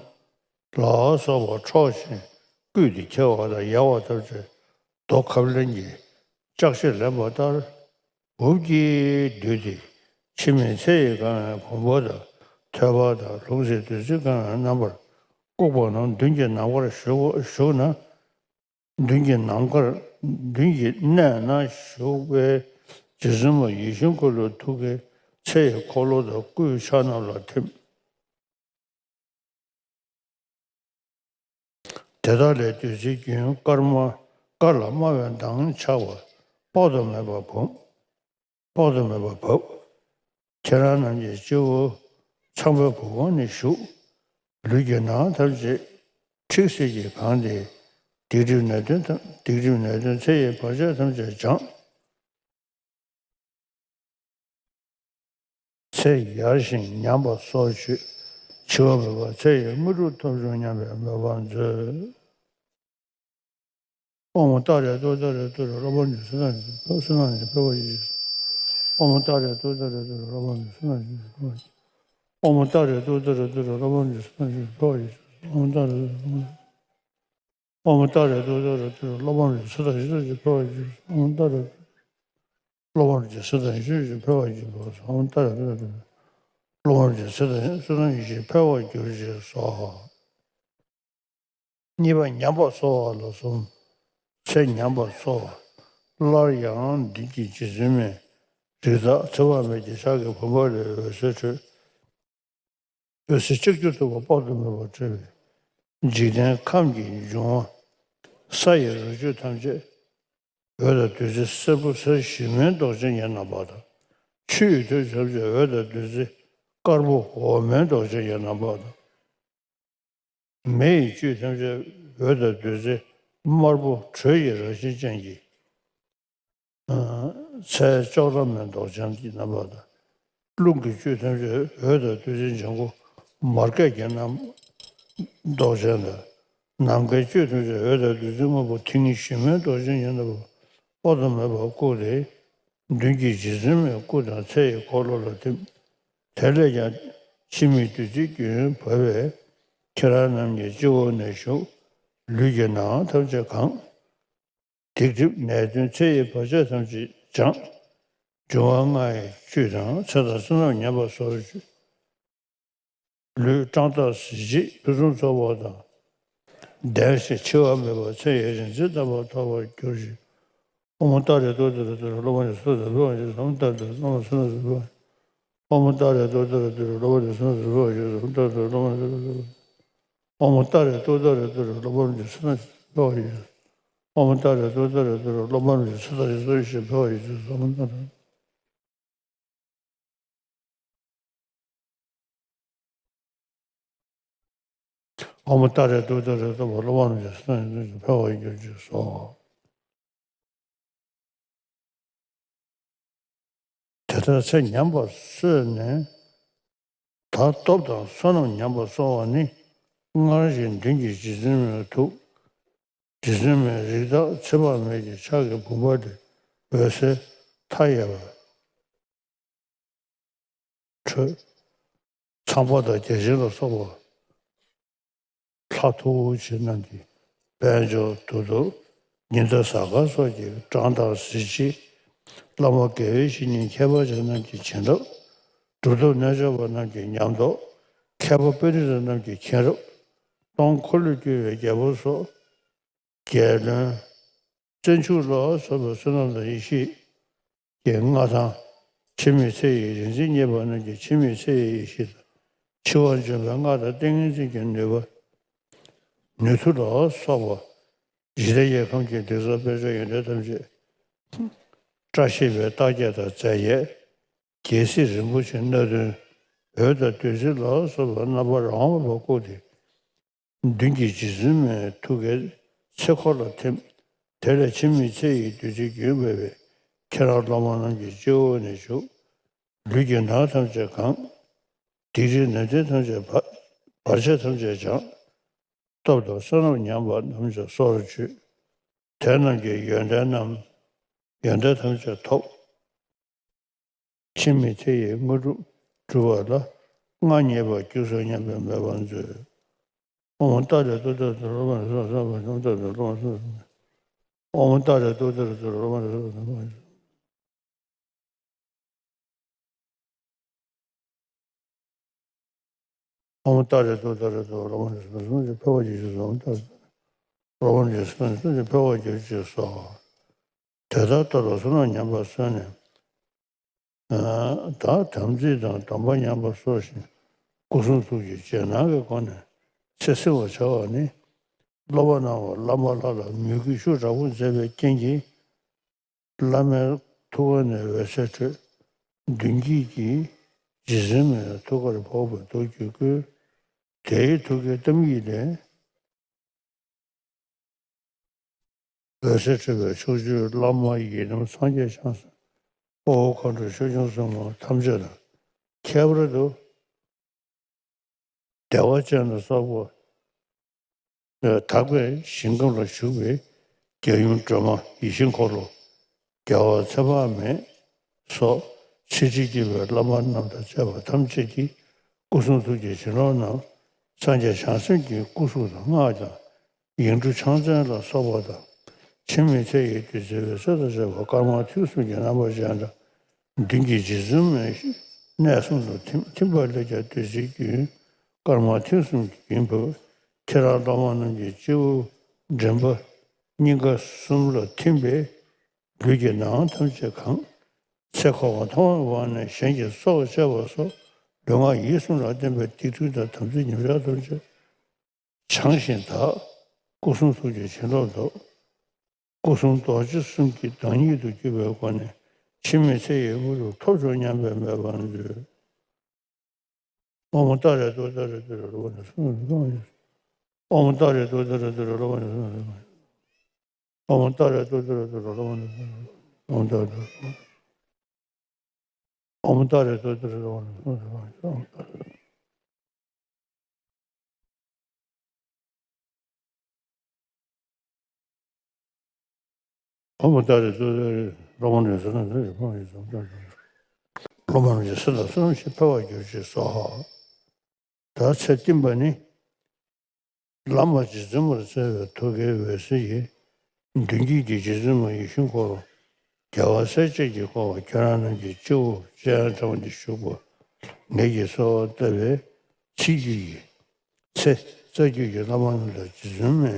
ལ་སོགས་པ་འཕྲོག་ཅིང་བརྐུས་ཏེ་ཁྱེར་བ་དང་ཡལ་བར་བཏབ་སྟེ་རྡོ་ཁབ་ལེན་གྱི་ལྕགས་ཕྱེ་ལེན་པ་ལྟར་འུབ་ཀྱིས་བསྡུས་ཏེ་འཆི་མེད་ཚེ་ཡི་གང་བའི་བུམ་པ་དང་ཐོད་པ་དང་ལྷུང་བཟེད་བདུད་རྩི་གང་བའི་རྣམ་པར་བཀུག་པ་རྣམས་མདུན་གྱི་ནམ་མཁར་བཞུགས་བཞུགས་ན། མདུན་གྱི་ནམ་མཁར་མདུན་གྱི་གནས་ན་བཞུགས་པའི་རྗེ་བཙུན་མ་ཡིད་བཞིན་འཁོར་ལོའི་ཐུགས་ཀའི་ཚེ་ཡི་འཁོར་ལོ་དང་སྐུའི་ཕྱག་རྣམས་ལ་ཐིམ། དེ་དག་ལས་བདུད་རྩིའི་རྒྱུན་དཀར་དམར་དཀར་ལ་དམར་བའི་མདངས་ཆགས་པ་དཔག་ཏུ་མེད་པ་བབས། དཔག་ཏུ་མེད་པ་བབས། ཁྱེད་རང་རྣམས་ཀྱི་སྤྱི་བོ་ཚངས་པའི་བུ་ག་ནས་ཞུགས། ལུས་ཀྱི་ནང་ཐམས་ཅད་ཁྲིག་སིལ་གྱིས་གང་སྟེ། སྡིག་སྒྲིབ་ནད་གདོན་ཐམས་སྡིག་སྒྲིབ་ནད་གདོན་ཚེ་ཡི་བར་ཆད་ཐམས་ཅད་སྦྱངས། ཚེ་ཡར་ཞིང་ཉམས་པ་སོར་ཆུད། འཆི་བ་མེད་པར་ཚེ་ཡི་དངོས་གྲུབ་ཐོབ་བྱུང་སྙམ་པའི་མོས་པ་མཛོད། ཨོཾ་ཏཱ་རེ་ཏུཏྟཱ་རེ་ཏུ་རེ་སློབ་དཔོན་གྱི་བསོད་ནམས་ཀྱི་བསོད་ནམས་ཀྱི་འཕེལ་བ་ཡིས། ཨོཾ་ཏཱ་རེ་ཏུཏྟཱ་རེ་ཏུ་རེ་སློབ་དཔོན་གྱི་བསོད་ནམས་ཀྱི་འཕེལ་བ་ཡིས། ཨོཾ་ཏཱ་རེ་ཏུཏྟཱ་རེ་ཏུ་རེ་སློབ་དཔོན་གྱི་བསོད་ནམས་ཀྱི་འཕེལ་བ་ཡིས། ཨོཾ་ཏཱ་རེ། ཨོཾ་ཏཱ་རེ་ཏུཏྟཱ་རེ་ཏུ་རེ་སློབ་དཔོན་གྱི་ཚེ་དང་ཡི་དྭགས་ཀྱི་འཕེལ་བ་ཡིས། ཨོཾ་ཏཱ་རེ། སློབ་དཔོན་གྱི་ཚེ་དང་ཡི་དྭགས་ཀྱི་འཕེལ་བ་ཡིས། ཨོཾ་ཏཱ་རེ་ཏུཏྟཱ་རེ། སློབ་དཔོན་གྱི་ཚེ་དང་ཚེ་དང་ཡི་དྭགས་ཀྱི་འཕེལ་བར་གྱུར་ཅིག་གསོལ། གཉིས་པ་ཉམས་པ་གསོ་བ་ལ་གསུམ། ཚེ་ཉམས་པ་གསོ་བ། སླར་ཡང་མདུན་གྱི་རྗེ་བཙུན་མའི། རིགས་བདག་ཚེ་དཔག་མེད་ཀྱི་ཕྱག་གི་བུམ་པ་ལས་འོད་ཟེར་འཕྲོས། འོད་ཟེར་ལྕགས་ཀྱུ་འཐིབས་པ་དཔག་ཏུ་མེད་པ་སྤྲོས་པས། འཇིག་རྟེན་ཁམས་ཀྱི་འབྱུང་བ། ས་ཡི་རི་ཆུ་ཐམས་ཅད། འོད་དང་བདུད་རྩི་སེར་པོ་གསེར་ཞུན་མའི་མདོག་ཅན་གྱི་རྣམ་པ་དང་། ཆུ་ཡི་ཐིགས་ཐམས་ཅད་འོད་དང་བདུད་རྩི་དཀར་པོ་འོ་མའི་མདོག་ཅན་གྱི་རྣམ་པ་དང་། མེ་ཡི་བཅུད་ཐམས་ཅད་འོད་དང་བདུད་རྩི་དམར་པོ་དྲོད་ཀྱི་རང་བཞིན་ཅན་གྱི། ཨ། ཚལ་ལྕོག་ལྡན་མའི་མདོག་ཅན་གྱི་རྣམ་པ་དང་། རླུང་གི་བཅུད་ཐམས་ཅད་འོད་དང་བདུད་རྩི་ལྗང་གུ་མར་གད་ཀྱི་རྣམ་མདོག་ཅན་དང་། ནམ་མཁའི་བཅུད་ཐམས་ཅད་འོད་དང་བདུད་རྩི་སྔོན་པོ་མཐིང་ཞུན་མའི་མདོག་ཅན་གྱི་རྣམ་པ་དཔག་ཏུ་མེད་པ་བཀུག་སྟེ། མདུན་གྱི་རྗེ་བཙུན་མའི་སྐུ་དང་ཚེ་ཡི་འཁོར་ལོ་ལ་ཐིམ། དེ་ལས་ཀྱང་འཆི་མེད་བདུད་རྩིའི་རྒྱུན་བབས་པས། ཁྱེད་རང་རྣམས་ཀྱི་སྤྱི་བོ་ནས་ཞུགས། ལུས་ཀྱི་ནང་ཐམས་ཅད་གང་། སྡིག་སྒྲིབ་ནད་གདོན་ཚེ་ཡི་བར་ཆད་ཐམས་ཅད་སྦྱངས། འབྱུང་བ་ལྔ་ཡི་བཅུད་དང་ཚེ་དང་བསོད་ནམས་ཉམས་པ་སོར་ཆུད། ལུས་བཀྲག་མདངས་གཟི་བརྗིད་ཕུན་སུམ་ཚོགས་པ་དང་། ལྡན་ཞིང་འཆི་བ་མེད་པར་ཚེ་ཡི་རིག་འཛིན་དམ་པ་ཐོབ་པར་གྱུར་ཅིག་ཨོཾ་ཏཱ་རེ་ཏུཏྟཱ་རེ་ཏུ་རེ་སློབ་དཔོན་གྱི་ཚེ་དང་འཕེལ་བ་ཡིས། ཨོཾ་ཏཱ་རེ་སློབ་དཔོན་གྱི་ཚེ་དང་འཕེལ་བ་ཡིས། ཨོཾ་ཏཱ་རེ་ཏུཏྟཱ་རེ་ཏུ་རེ་སློབ་དཔོན་གྱི་ཚེ་དང་འཕེལ་བ་ཡིས། ཨོཾ་ཏཱ་རེ་སློབ་དཔོན་གྱི་ཚེ་དང་འཕེལ་བ་ཡིས། ཨོཾ་ཏཱ་རེ་ཏུཏྟཱ་རེ་ཏུ་རེ་སློབ་དཔོན་གྱི་ཚེ་དང་འཕེལ་བ་ཡིས། ཨོཾ་ཏཱ་རེ་ཏུཏྟཱ་རེ་ཏུ་རེ་སློབ་དཔོན་གྱི་ཚེ་དང་ཡི་དྭགས་ཀྱི་འཕེལ་བ་ཡིས། ཨོཾ་ཏཱ་རེ། ཨོཾ་ཏཱ་རེ་ཏུཏྟཱ་རེ་ཏུ་རེ་སློབ་དཔོན་གྱི་ཚེ་དང་ཡི་དྭགས་ཀྱི་འཕེལ་བར་གྱུར་ཅིག་གསོལ། དེ་ལྟར་ཚེ་ཉམས་པ་གསོས་ནས། ད་སྟོབས་དང་བསོད་ནམས་ཉམས་པ་གསོ་བ་ནི། སྔར་བཞིན་མདུན་གྱི་རྗེ་བཙུན་མའི་ཐུགས། རྗེ་བཙུན་མའི་རིགས་བདག་ཚེ་དཔག་མེད་ཀྱི་ཕྱག་གི་བུམ་པ་ལས་འོད་ཟེར་མཐའ་ཡས་པ་འཕྲོས། ཚངས་པ་དང་བརྒྱ་བྱིན་ལ་སོགས་པ་ལྷ་མཐུ་བོ་ཆེ་རྣམས་ཀྱི་དཔལ་འབྱོར་དུ་དུ་ཉི་ཟླ་གཟའ་སྐར་སོགས་ཀྱི་བཀྲག་མདངས་གཟི་བརྗིད། བླ་མ་དགེ་བའི་བཤེས་གཉེན་ཁྱད་པར་ཅན་རྣམས་ཀྱི་བྱིན་རླབས། གྲུབ་ཐོབ་རྣལ་འབྱོར་པ་རྣམས་ཀྱི་ཉམས་རྟོགས། མཁས་པ་པཎྜི་ཏ་རྣམས་ཀྱི་མཁྱེན་རབ། སྟོང་འཁོར་ལོས་སྒྱུར་བའི་རྒྱལ་པོ་སོགས། རྒྱལ་བློན། བཙན་ཕྱུག་ལ་སོགས་པའི་བསོད་ནམས་དང་ཡེ་ཤེས་ཀྱི་མངའ་ཐང་། འཆི་མེད་ཚེ་ཡི་རིག་འཛིན་བརྙེས་པ་རྣམས་ཀྱི་འཆི་མེད་ཚེ་ཡི་ཡེ་ཤེས་དང་། འཆི་བ་འཇོམས་པའི་མངའ་ཐང་། ཏིང་ངེ་འཛིན་གྱི་ནུས་པ། ནུས་མཐུ་ལ་སོགས་པ། ཞི་བདེ་རྒྱལ་ཁམས་ཀྱི་འདུས་ཚོགས་དཔལ་འབྱོར་ཡོན་ཏན་ཐམས་ཅད། བཀྲ་ཤིས་པའི་རྟགས་བརྒྱད་དང་རྫས་བརྒྱད། རྒྱལ་སྲིད་རིན་པོ་ཆེའི་སྣ་བདུན། འོད་དང་བདུད་རྩི་ལ་སོགས་པའི་རྣམ་པ་རང་དབང་མེད་པར་བཀུག་སྟེ། མདུན་གྱི་རྗེ་བཙུན་མའི་ཐུགས་ཀའི་ཚེ་འཁོར་ལ་ཐིམ། དེ་ལས་འཆི་མེད་ཚེ་ཡི་བདུད་རྩིའི་རྒྱུན་བབས་པས། ཁྱེད་རང་སློབ་མ་རྣམས་ཀྱི་སྤྱི་བོ་ནས་ཞུགས། ལུས་ཀྱི་ནང་ཐམས་ཅད་གང་། སྡིག་སྒྲིབ་ནད་གདོན་ཐམས་ཅད་བ། བར་ཆད་ཐམས་ཅད་སྦྱངས། སྟོབས་དང་བསོད་ནམས་ཉམས་པ་རྣམས་ཀྱང་སོར་ཆུད། དེ་རྣམས་ཀྱི་ཡོན་ཏན་རྣམས། ཡོན་ཏན་ཐམས་ཅད་ཐོབ། འཆི་མེད་ཚེ་ཡི་དངོས་གྲུབ་སྒྲུབ་པ་ལ། མངའ་བརྙེས་པར་གྱུར་ཚུལ་སྙམ་པའི་མོས་པ་མཛོད། ཨོཾ་ཏཱ་རེ་ཏུཏྟཱ་རེ་ཏུ་རེ་སློབ་དཔོན་གྱི་ཚེ་དང་འཕེལ་བ་ཡིས། ཨོཾ་ཏཱ་རེ་ཏུཏྟཱ་རེ་ཏུ་རེ་སློབ་དཔོན་གྱི་ཚེ་དང་འཕེལ་བ་ཡིས། ཨོཾ་ཏཱ་རེ་ཏུཏྟཱ་རེ་ཏུ་རེ་སློབ་དཔོན་གྱི་ཚེ་དང་འཕེལ་བ་ཡིས། ཨོཾ་ཏཱ་རེ་ཏུ་རེ་སློབ་དཔོན་གྱི་ཚེ་དང་འཕེལ་བར་གྱུར་ཅིག་གསོལ། དེ་ལྟར་སྟོབས་དང་བསོད་ནམས་ཉམས་པ་གསོས་ནས། ད་དམ་ཚིག་དང་སྡོམ་པ་ཉམས་པ་གསོ་ཞིང་། སྐུ་གསུང་ཐུགས་ཀྱི་རྗེས་གནང་གི་སྒོ་ནས་ཚེ་བསྲིང་བར་བྱ་བ་ནི། སློབ་པ་གནང་བ་བླ་མ་ལྷ་ལ་མོས་གུས་ཤུགས་དྲག་པོ་མཛད་པའི་རྐྱེན་གྱིས། བླ་མའི་ཐུགས་ཀ་ནས་འོད་ཟེར་འཕྲོས། མདུན་བསྐྱེད་ཀྱིས་རྗེ་བཙུན་མའི་ཐུགས་ཀར་ཕོག་པའི་མདོག་ཀྱང་བཀོད། དེའི་ཐུགས་ཀའི་གཏམ་ཡིག་ལས། འོད་ཟེར་འཕྲོས་པས་ཕྱོགས་བཅུའི་བླ་མ་ཡི་དམ་སངས་རྒྱས་བྱང་སེམས་དཔའ་བོ་མཁའ་འགྲོ་ཆོས་སྐྱོང་སྲུང་མ་ཐམས་ཅད་དང་ཁྱད་པར་དུ། བདེ་བ་ཅན་ལ་སོགས་པ་དག་པའི་ཞིང་ཁམས་ལ་བཞུགས་པའི་རྒྱལ་ཡུམ་སྒྲོལ་མ་ཡིད་བཞིན་འཁོར་ལོ། རྒྱལ་བ་ཚེ་དཔག་མེད་སོགས་ཆེར་བརྗིད་པའི་བླ་མ་རྣམས་དང་བཅས་པ་ཐམས་ཅད་ཀྱི་སྐུ་གསུང་ཐུགས་ཀྱི་བྱིན་རླབས་རྣམས་སངས་རྒྱས་བྱང་སེམས་ཀྱི་སྐུ་གཟུགས་དང་སྔགས་དང་། ཡིག་འབྲུ་ཕྱག་མཚན་ལ་སོགས་པ་དང་། འཆི་མེད་ཚེ་ཡི་བདུད་རྩིའི་འོད་ཟེར་དང་བཅས་པ་སྐར་མ་ཐུན་གསུམ་གྱི་རྣམ་པ་ཅན་དང་། མདུན་གྱི་རྗེ་བཙུན་མའི་གནས་གསུམ་དུ་ཐིམ་ཐིམ་པ་ལས་ཀྱང་བདུད་རྩིའི་རྒྱུན་སྐར་མ་ཐུན་གསུམ་གྱི་རྒྱུན་བབས། ཁྱེད་རང་སློབ་མ་རྣམས་ཀྱི་སྤྱི་བོ་མགྲིན་པ་སྙིང་ག་གསུམ་ལ་ཐིམ་པས་ལུས་ཀྱི་ནང་ཐམས་ཅད་གང་། ཚེ་འཁོར་བ་མཐོང་བའི་དབང་ནས་གཞན་གྱི་སྲོག་བཅད་པ་སོགས་ལུས་ངག་ཡིད་གསུམ་ལ་བརྟེན་པའི་སྡིག་སྒྲིབ་དང་དམ་ཚིག་ཉམས་ཆག་ཐམས་ཅད་བྱང་ཞིང་དག། སྐུ་གསུང་ཐུགས་ཀྱི་བྱིན་རླབས་ཐོབ། སྐུ་གསུམ་རྡོ་རྗེ་གསུམ་གྱི་བདག་ཉིད་དུ་གྱུར་པའི་སྒོ་ནས་འཆི་མེད་ཚེ་ཡི་དངོས་གྲུབ་ཐོབ་ཤོག་སྙམ་པའི་མོས་པ་མཛོད། ཨོཾ་ཏཱ་རེ་ཏུཏྟཱ་རེ་ཏུ་རེ་ལོ་ཝ་ནི་སྭཱ་ཧཱ། ཨོཾ་ཏཱ་རེ་ཏུཏྟཱ་རེ་ཏུ་རེ་ལོ་ཝ་ནི་སྭཱ་ཧཱ། ཨོཾ་ཏཱ་རེ་ཏུཏྟཱ་རེ་ཏུ་རེ་ལོ་ཝ་ནི་སྭཱ་ཧཱ། ཨོཾ་ཏཱ་རེ་ཏུཏྟཱ་རེ་ཏུ་རེ་ལོ་ཝ་ནི་སྭཱ་ཧཱ། ཨོཾ་ཏཱ་རེ་ཏུཏྟཱ་རེ་ལོ་ཝ་ནི་སྭཱ་ཧཱ། སློབ་མ་རྣམས་ཀྱི་སེམས་དང་བསོད་ནམས་ཤིང་འཕེལ་བར་གྱུར་ཅིག་སྭཱ་ཧཱ། ད་ཚེ་བསྟིམ་པ་ནི། བླ་མ་རྗེ་བཙུན་མར་བརྩེ་བའི་ཐུགས་ཀའི་འོད་ཟེར་གྱིས། མདུན་བསྐྱེད་ཀྱི་རྗེ་བཙུན་མ་ཡིད་བཞིན་འཁོར་ལོ། རྒྱལ་བ་སྲས་བཅས་ཀྱིས་བསྐོར་བ་ཁྱེད་རང་རྣམས་ཀྱི་སྤྱི་བོར་སྤྱན་དྲངས་ཏེ་བཞུགས་པ། ངེད་ཀྱིས་གསོལ་བ་བཏབ་པའི་ཚིག་བརྒྱད་ཀྱིས། ཚེ་རྩ་རྒྱུད་ཀྱི་བླ་མ་རྣམས་དང་རྗེ་བཙུན་མའི་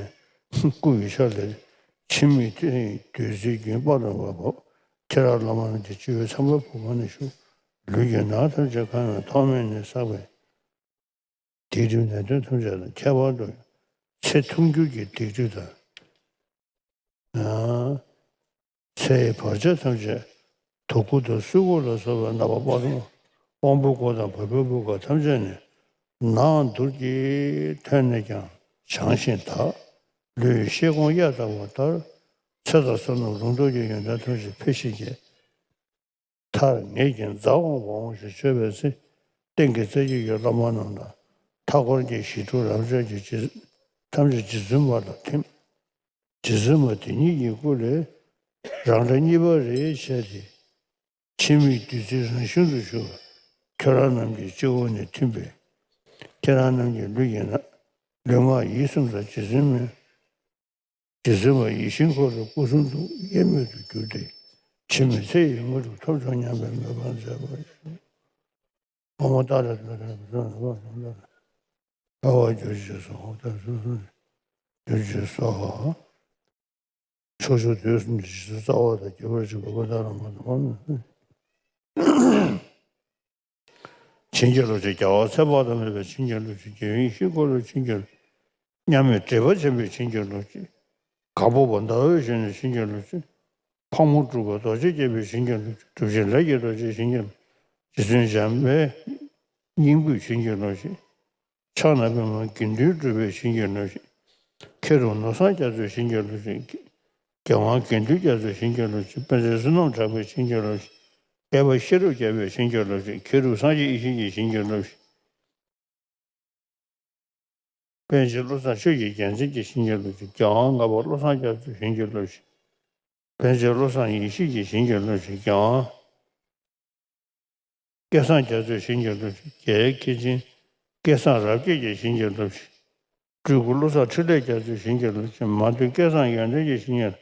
སྐུ་ཡི་ཆ་ལས། འཆི་མེད་ཚེ་ཡི་བདུད་རྩིའི་རྒྱུན་སྤངས་རབ་བབས། ཁྱེད་རང་བླ་མ་རྣམས་ཀྱི་སྤྱི་བོའི་ཚངས་པའི་བུ་ག་ནས་ཞུགས། ལུས་ཀྱི་ནང་ཐམས་ཅད་གང་ཡང་ཐོག་མེད་ནས་བསགས་པའི་སྡིག་སྒྲིབ་ནད་གདོན་ཐམས་ཅད་དང་ཁྱད་པར་དུ་ཚེ་ཐུང་འགྱུར་གྱི་སྡིག་སྒྲིབ་དང་། ཚེ་ཡི་བར་ཆད་ཐམས་ཅད་དུག་ཁུ་དང་སྲུ་གུ་ལ་སོགས་པའི་རྣམ་པ་དཔག་ཏུ་དབང་པོའི་སྒོ་དང་བ་སྤུའི་སྤུ་ག་ཐམས་ཅད་ནས་ནང་དུར་གྱིས་ཐོན་ནས་ཀྱང་བྱང་ཞིང་དག། ལུས་ཤེལ་སྒོང་གཡའ་དག་པ་ལྟར་ཚེ་དང་བསོད་ནམས་ལུང་རྟོགས་ཀྱི་ཡོན་ཏན་ཐམས་ཅད་འཕེལ་ཞིང་རྒྱས། མཐར་ངེད་ཀྱི་མཛའ་བ་འོང་ཞེས་མཆོད་པའི་ཚེ། སྟེང་གི་རྩ་རྒྱུད་ཀྱི་བླ་མ་རྣམས་དང་། མཐའ་འཁོར་གྱི་ཞི་ཁྲོ་རབ་མཆོག་གི་རྗེ་ཐམས་ཅད་རྗེ་བཙུན་མ་ལ་ཐིམ། རྗེ་བཙུན་མ་དེ་ཉིད་ཀྱི་སྐུ་ལས་རང་སྒྲ་གཉིས་པ་རེ་བྱས་ཏེ། འཆི་མེད་བདུད་རྩི་རང་བཞིན་དུ་ཞུ་བ། ཁྱེད་རང་རྣམས་ཀྱི་སྤྱི་བོ་ནས་ཐིམ་པས། ཁྱེད་རང་རྣམས་ཀྱི་ལུས་ཀྱི་ནང་ལུས་ངག་ཡིད་གསུམ་ལ་རྗེ་བཙུན་མའི། རྗེ་བཙུན་མ་ཡིད་བཞིན་འཁོར་ལོའི་སྐུ་གསུང་ཐུགས་དབྱེར་མེད་དུ་གྱུར་ཏེ། འཆི་མེད་ཚེ་ཡི་དངོས་གྲུབ་ཐོབ་ཤོག་སྙམ་པའི་མོས་པ་མཛད་པར་ཞུ། ཨོཾ་ཏཱ་རེ་ཏུཏྟཱ་རེ་ཏུ་རེ་ལོ་ཝ་ནི་སྭཱ་ཧཱ། འཕེལ་བར་གྱུར་ཅིག་སྭཱ་ཧཱ། འཕེལ་བར་གྱུར་ཅིག་སྭཱ་ཧཱ། ཕྱོགས་བཅུའི་དུས་གསུམ་གྱི་རྗེ་བཙུན་རྩ་བ་དང་ཁྱད་པར་ཅན་གྱི་བླ་མ་རྣམས་ལ། བྱིན་གྱིས་རློབ་ཅིང་རྒྱལ་བ་ཚེ་དཔག་ཏུ་མེད་པའི་བྱིན་གྱིས་རློབ་ཅིང་། རྒྱལ་ཡུམ་ཞིང་འཁོར་ལོའི་བྱིན་གྱིས་རློབ་ཅིང་། མཉམ་མེད་སྒྲིབ་པ་ཆེན་པོའི་བྱིན་གྱིས་རློབ་ཅིང་། གང་སྤོབས་པ་ཟླ་འོད་བཞིན་གྱི་བྱིན་གྱིས་རློབ་ཅིང་། ཕག་མོ་གྲུ་པ་རྡོ་རྗེ་རྒྱལ་པོའི་བྱིན་གྱིས་རློབ་ཅིང་། གྲུབ་ཆེན་ལས་ཀྱི་རྡོ་རྗེའི་བྱིན་གྱིས་རློབ་ཅིང་། རྗེ་བཙུན་འཇམ་དཔལ་སྙིང་པོའི་བྱིན་གྱིས་རློབ་ཅིང་། ཕྱག་ན་པདྨོ་དགེ་འདུན་གྲུབ་པའི་བྱིན་གྱིས་རློབ་ཅིང་། ཁེ་རུ་ནོར་བཟང་རྒྱ་མཚོའི་བྱིན་གྱིས་རློབ་ཅིང་། རྒྱལ་དབང་དགེ་འདུན་རྒྱ་མཚོའི་བྱིན་གྱིས་རློབ་ཅིང་། པཎ་ཆེན་བསོད་ནམས་གྲགས་པའི་བྱིན་གྱིས་རློབ་ཅིང་། ཨེ་ཝ་ཤེས་རབ་རྒྱལ་པོའི་བྱིན་གྱིས་རློབ་ཅིང་། ཁེ་རུ་སངས་རྒྱས་ཡེ་ཤེས་ཀྱི་བྱིན་གྱིས་རློབ་ཅིང་། པཎ་ཆེན་བློ་བཟང་ཆོས་ཀྱི་རྒྱལ་མཚན་གྱི་བྱིན་གྱིས་རློབ་ཅིང་། རྒྱལ་དབང་ལྔ་པ་བློ་བཟང་རྒྱ་མཚོའི་བྱིན་གྱིས་རློབ་ཅིང་། པཎ་ཆེན་བློ་བཟང་ཡེ་ཤེས་ཀྱི་བྱིན་གྱིས་རློབ་ཅིང་། རྒྱལ་དབང་སྐལ་བཟང་རྒྱ་མཚོའི་བྱིན་གྱིས་རློབ་ཅིང་། རྒྱལ་བའི་སྐྱེས་ཆེན་སྐལ་བཟང་རབ་རྒྱས་ཀྱི་བྱིན་གྱིས་རློབ་ཅིང་། སྤྲུལ་སྐུ་བློ་བཟང་འཕྲིན་ལས་རྒྱ་མཚོའི་བྱིན་གྱིས་རློབ་ཅིང་། མ་འདུས་སྐལ་བཟང་ཡོན་ཏན་གྱི་བྱིན་གྱིས།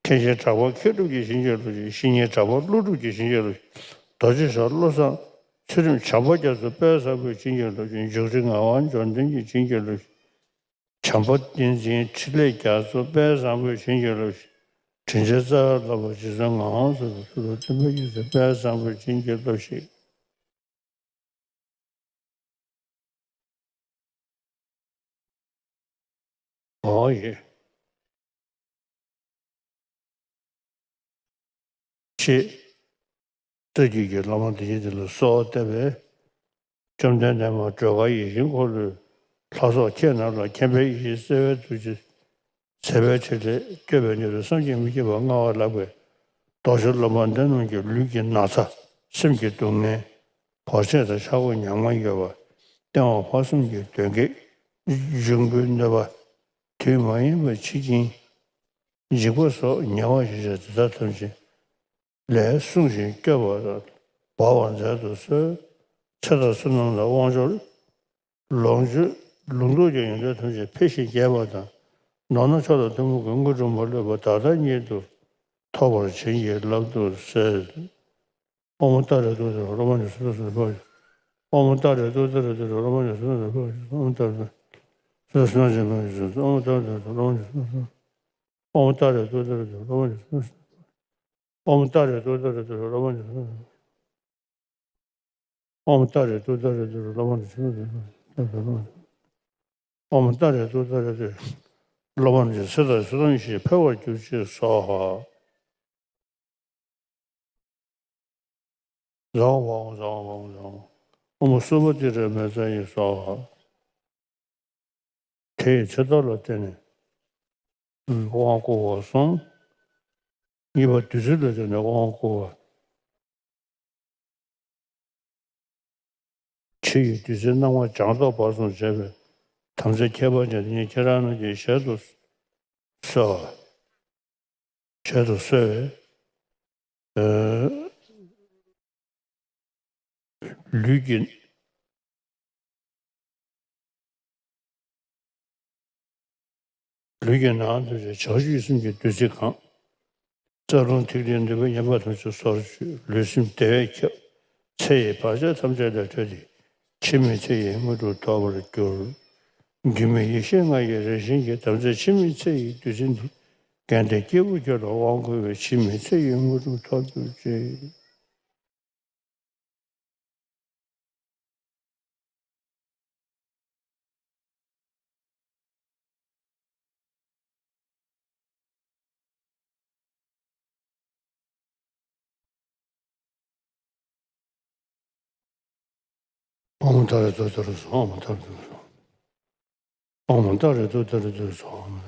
མཁན་ཆེན་གྲགས་པ་མཁས་གྲུབ་ཀྱི་བྱིན་གྱིས་རློབ་ཅིང་། བཤེས་གཉེན་གྲགས་པ་ཀླུ་སྒྲུབ་ཀྱི་བྱིན་གྱིས་རློབ་ཅིང་། རྡོ་རྗེ་ཤར་བློ་བཟང་ཚུལ་ཁྲིམས་བྱམས་པ་རྒྱ་མཚོ་དཔལ་བཟང་པོའི་བྱིན་གྱིས་རློབ་ཅིང་། མཆོག་སྤྲུལ་ངག་དབང་འབྱོར་ལྡན་གྱི་བྱིན་གྱིས་རློབ་ཅིང་། བྱམས་པ་བསྟན་འཛིན་འཕྲིན་ལས་རྒྱ་མཚོ་དཔལ་བཟང་པོའི་བྱིན་གྱིས་རློབ་ཅིང་། དྲིན་ཅན་རྩ་བའི་བླ་མ་རྗེ་བཙུན་ངག་དབང་ཟེར་བ་ཐུབ་པ་བསྟན་པ་རྒྱལ་མཚན་དཔལ་བཟང་པོའི་བྱིན་གྱིས་རློབ་ཅིང་། ཨོ་ཡེ། ཅེས་རྩ་རྒྱུད་ཀྱི་བླ་མ་དེ་ཉིད་དེ་ལ་གསོལ་བ་བཏབ་པས། བཅོམ་ལྡན་འདས་མ་སྒྲོལ་དཀར་ཡིད་བཞིན་འཁོར་ལོའི་ ལྷ་ཚོགས་ཁྱེད་རྣམས་ལ་མཁྱེན་པའི་ཡེ་ཤེས་བརྩེ་བའི་ཐུགས་རྗེ། ཟད་པའི་ཕྲིན་ལས་བསྐྱོད་པའི་མྱུར་དུ་བསམ་གྱིས་མི་ཁྱབ་པ་མངའ་བ་ལགས་པས། རྡོ་རྗེ་སློབ་མ་འདི་རྣམས་ཀྱི་ལུས་ཀྱི་ན་ཚ་སེམས་ཀྱི་སྡུག་བསྔལ་བར་ཆད་དང་ཆག་སྒོ་ཉམ་ང་ཡོད་པ། སྟེང་འོག་ཕར་གསུམ་གྱི་གདོན་བགེགས་འབྱུང་པོའི་གནོད་པ། དུས་མ་ཡིན་པར་འཆི་རྐྱེན། འཇིགས་པ་སོགས་ཉེ་བར་ཞི་བྱེད་དེ་དག་ཐམས་ཅད་ལས་བསྲུང་ཞིང་སྐྱོབ་པ་དང་སྦ་བར་མཛད་དུ་གསོལ། ཚེ་དང་བསོད་ནམས་ལ་དབང་འབྱོར། ལོངས་སྤྱོད་ལུང་རྟོགས་ཀྱི་ཡོན་ཏན་ཐམས་ཅད་འཕེལ་ཞིང་རྒྱས་པ་དང་། མདོར་ན་མཆོག་དང་ཐུན་མོང་གི་དངོས་གྲུབ་མ་ལུས་པ་ད་ལྟ་ཉིད་དུ་ཐོབ་པར་བྱིན་གྱིས་བརླབ་ཏུ་གསོལ། ཨོ་མ་ཏཱ་རེ་ཏུཏྟཱ་རེ་སློབ་མ་ཉིད་སུ་དང་སུ་འཕགས་ཤིང་། ཨོ་མ་ཏཱ་རེ་ཏུཏྟཱ་རེ་ཏུཏྟཱ་རེ་སློབ་མ་ཉིད་སུ་དང་སུ་འཕགས་ཤིང་། ཨོ་མ་ཏཱ་རེ་ཏུཏྟཱ་རེ་ཏུཏྟཱ་རེ་སློབ་མ་ཉིད་སུ་དང་སུ་འཕགས་ཤིང་། ཨོ་མ་ཏཱ་རེ་ཏུཏྟཱ་རེ་ཏུཏྟཱ་རེ་སློབ་མ་ཉིད་སུ་དང་སུ་འཕགས་ཤིང་། ཨོ་མ་ཏཱ་རེ་ཏུཏྟཱ་རེ་ཏུཏྟཱ་རེ་སློབ་མ་ཉིད་སུ་དང་སུ་འཕགས་ཤིང་། ཨོ་མ་ཏཱ་རེ་ཏུཏྟཱ་རེ་ཏུཏྟཱ་རེ་སློབ་མ་ཉིད་སུ་དང་སུ་འཕགས་ཤིང་། ཨོ་མ་ཏཱ་རེ་ཏུཏྟཱ་རེ་ཏུཏྟཱ་རེ་སློབ་མ་ཉིད་སུ་དང་སུ་འཕགས་ཤིང་འཕེལ་བར་གྱུར་ཅིག་སྭཱ་ཧཱ། ཛཿ་ཧཱུྃ་ཛཿ་ཧཱུྃ་ཛཿ་ཧཱུྃ་ཛཿ་ཧཱུྃ། ཨོཾ་སུ་བ་ཏི་ར་མེ་ཙ་ཡེ་སྭཱ་ཧཱ། དེ་ཡི་ཚེ་ཐོག་ལ་བརྟེན་ནས་དབང་བསྐུར་བ་གསུམ། གཉིས་པ་བདུད་རྩི་ལ་བརྟེན་ནས་དབང་བསྐུར་བ། ཕྱི་ཡི་བདུད་རྩིའི་སྣང་བ་སྦྱངས་རྟོགས་བར་གསུམ་བྱས་པའི་དམ་རྫས་ཁྱད་པར་ཅན་དེ་ཉིད་ཁྱེད་རང་རྣམས་ཀྱི་ཞལ་དུ་གསོལ། ཞལ་དུ་གསོལ་བས། ཨ། ལུས་ཀྱི། ལུས་ཀྱི་ནང་དུ་བྱང་ཆུབ་སེམས་ཀྱི་བདུད་རྩི་གང་། རྩ་རླུང་ཐིག་ལེའི་ནུས་པས་ཉེས་པ་ཐམས་ཅད་སོར་ཆུད། ལུས་སེམས་བདེ་བས་ཁྱབ། ཚེ་ཡི་བར་ཆད་ཐམས་ཅད་ལས་གྲོལ་ཏེ། འཆི་མེད་ཚེ་ཡི་དངོས་གྲུབ་ཐོབ་པར་འགྱུར། འདུས་མའི་ཡེ་ཤེས་ལྔ་ཡི་རང་བཞིན་གྱིས་དམ་རྫས་འཆི་མེད་ཚེ་ཡི་བདུད་རྩི་འདི། རྒྱན་ལྡན་སྐྱེས་བུ་ཁྱོད་ལ་དབང་བསྐུར་བས། འཆི་མེད་ཚེ་ཡི་དངོས་གྲུབ་ཐོབ་གྱུར་ཅིག་ཨོཾ་ཏཱ་རེ་ཏུཏྟཱ་རེ་སྭཱ་ཧཱ། ཨོཾ་ཏཱ་རེ་ཏུཏྟཱ་རེ་སྭཱ་ཧཱ། ཨོཾ་ཏཱ་རེ་ཏུཏྟཱ་རེ་ཏུཏྟཱ་རེ་སྭཱ་ཧཱ།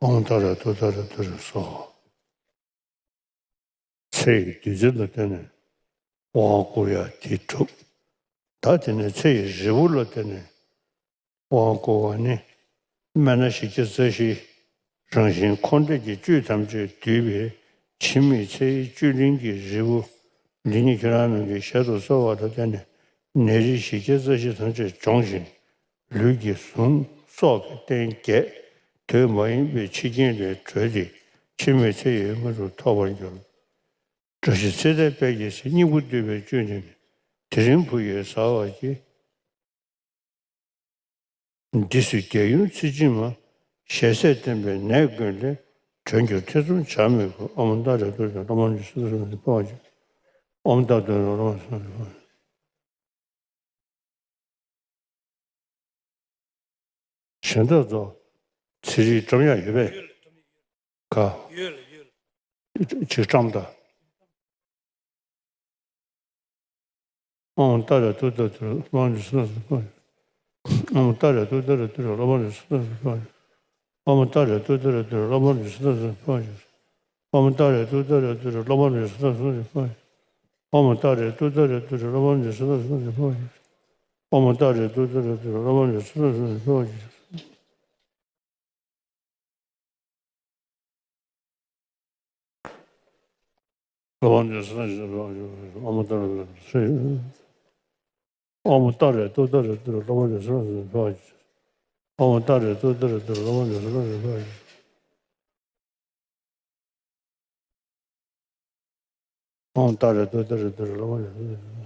ཨོཾ་ཏཱ་རེ་ཏུཏྟཱ་རེ་ཏུཏྟཱ་རེ་སྭཱ་ཧཱ། ཚེ་ཡི་བདུད་རྩི་ལ་བརྟེན་ནས་དབང་བསྐུར་ཡ་དེ་གྲུབ། ད་དེ་ནས་ཚེ་ཡི་རིལ་བུ་ལ་བརྟེན་ནས་དབང་བསྐུར་བ་ནི། སྨན་སྣ་བཞི་བརྒྱ་རྩ་བཞིའི་རང་བཞིན་འཁོར་འདས་ཀྱི་བཅུད་ཐམས་ཅད་བསྡུས་པའི་འཆི་མེད་ཚེ་ཡི་བཅུད་ལེན་གྱི་རིལ་བུ་འདི་ཉིད་ཁྱེད་རང་རྣམས་ཀྱི་ཞལ་དུ་གསོལ་བ་ལ་བརྟེན་ནས་ནད་རིགས་བཞི་བརྒྱ་རྩ་བཞི་ཐམས་ཅད་སྦྱོང་ཞིང་། ལུས་ཀྱི་ཟུངས་སོགས་ཀྱི་རྟེན་བརྒྱད་དུས་མ་ཡིན་པའི་འཆི་རྐྱེན་ལས་གྲོལ་ཏེ་འཆི་མེད་ཚེ་ཡི་དངོས་གྲུབ་ཐོབ་པར་འགྱུར། བཀྲ་ཤིས་ཚེ་བརྟན་དཔལ་གྱི་སྲིད། སྙིང་པོ་འདུས་པའི་བཅུད་འདི་ནི། དེ་རིང་བུ་ཡིས་ཟ་བར་བགྱི། འདི་སྲིད་རྒྱལ་ཡུམ་ཚེ་སྦྱིན་མ། ཞལ་ཟས་བསྟེན་པས་ནད་ཀུན་ལས། གྲོལ་འགྱུར་ཐེ་ཚོམ་བྱར་མི་དགོས། ཨོཾ་ཏཱ་རེ་ཏུཏྟཱ་རེ་སྭཱ་ཧཱ། ཨོཾ་ཏཱ་རེ་ཏུཏྟཱ་རེ་སྭཱ་ཧཱ། གཞན་དག་ཚོ། ཚེ་རིལ་བཀྲམ་ཡག་ཡོད་པས། ག་ཡོད་ལ་ཡོད་ལ། ཅིག་བཀྲམ་དང་། ཨོཾ་ཏཱ་རེ་ཏུཏྟཱ་རེ་སྭཱ་ཧཱ། ཨོཾ་ཏཱ་རེ་ཏུཏྟཱ་རེ་ཏུཏྟཱ་རེ་སྭཱ་ཧཱ། ཨོཾ་ཏཱ་རེ་ཏུཏྟཱ་རེ་ཏུཏྟཱ་རེ་སྭཱ་ཧཱ། ཨོཾ་ཏཱ་རེ་ཏུཏྟཱ་རེ་ཏུཏྟཱ་རེ་སྭཱ་ཧཱ། ཨོཾ་ཏཱ་རེ་ཏུཏྟཱ་རེ་ཏུཏྟཱ་རེ་སྭཱ་ཧཱ། ཨོཾ་ཏཱ་རེ་ཏུཏྟཱ་རེ་ཏུཏྟཱ་རེ་སྭཱ་ཧཱ། ཨོཾ་ཏཱ་རེ་ཏུཏྟཱ་རེ་ཏུཏྟཱ་རེ་སྭཱ་ཧཱ། ཨོཾ་ཏཱ་རེ་ཏུཏྟཱ་རེ་ཏུཏྟཱ་རེ་སྭཱ་ཧཱ། ཨོཾ་ཏཱ་རེ་ཏུཏྟཱ་རེ་ཏུཏྟཱ་རེ་སྭཱ་ཧཱ། ཨོཾ་ཏཱ་རེ་ཏུཏྟཱ་རེ་ཏུཏྟཱ་རེ་སྭཱ་ཧཱ།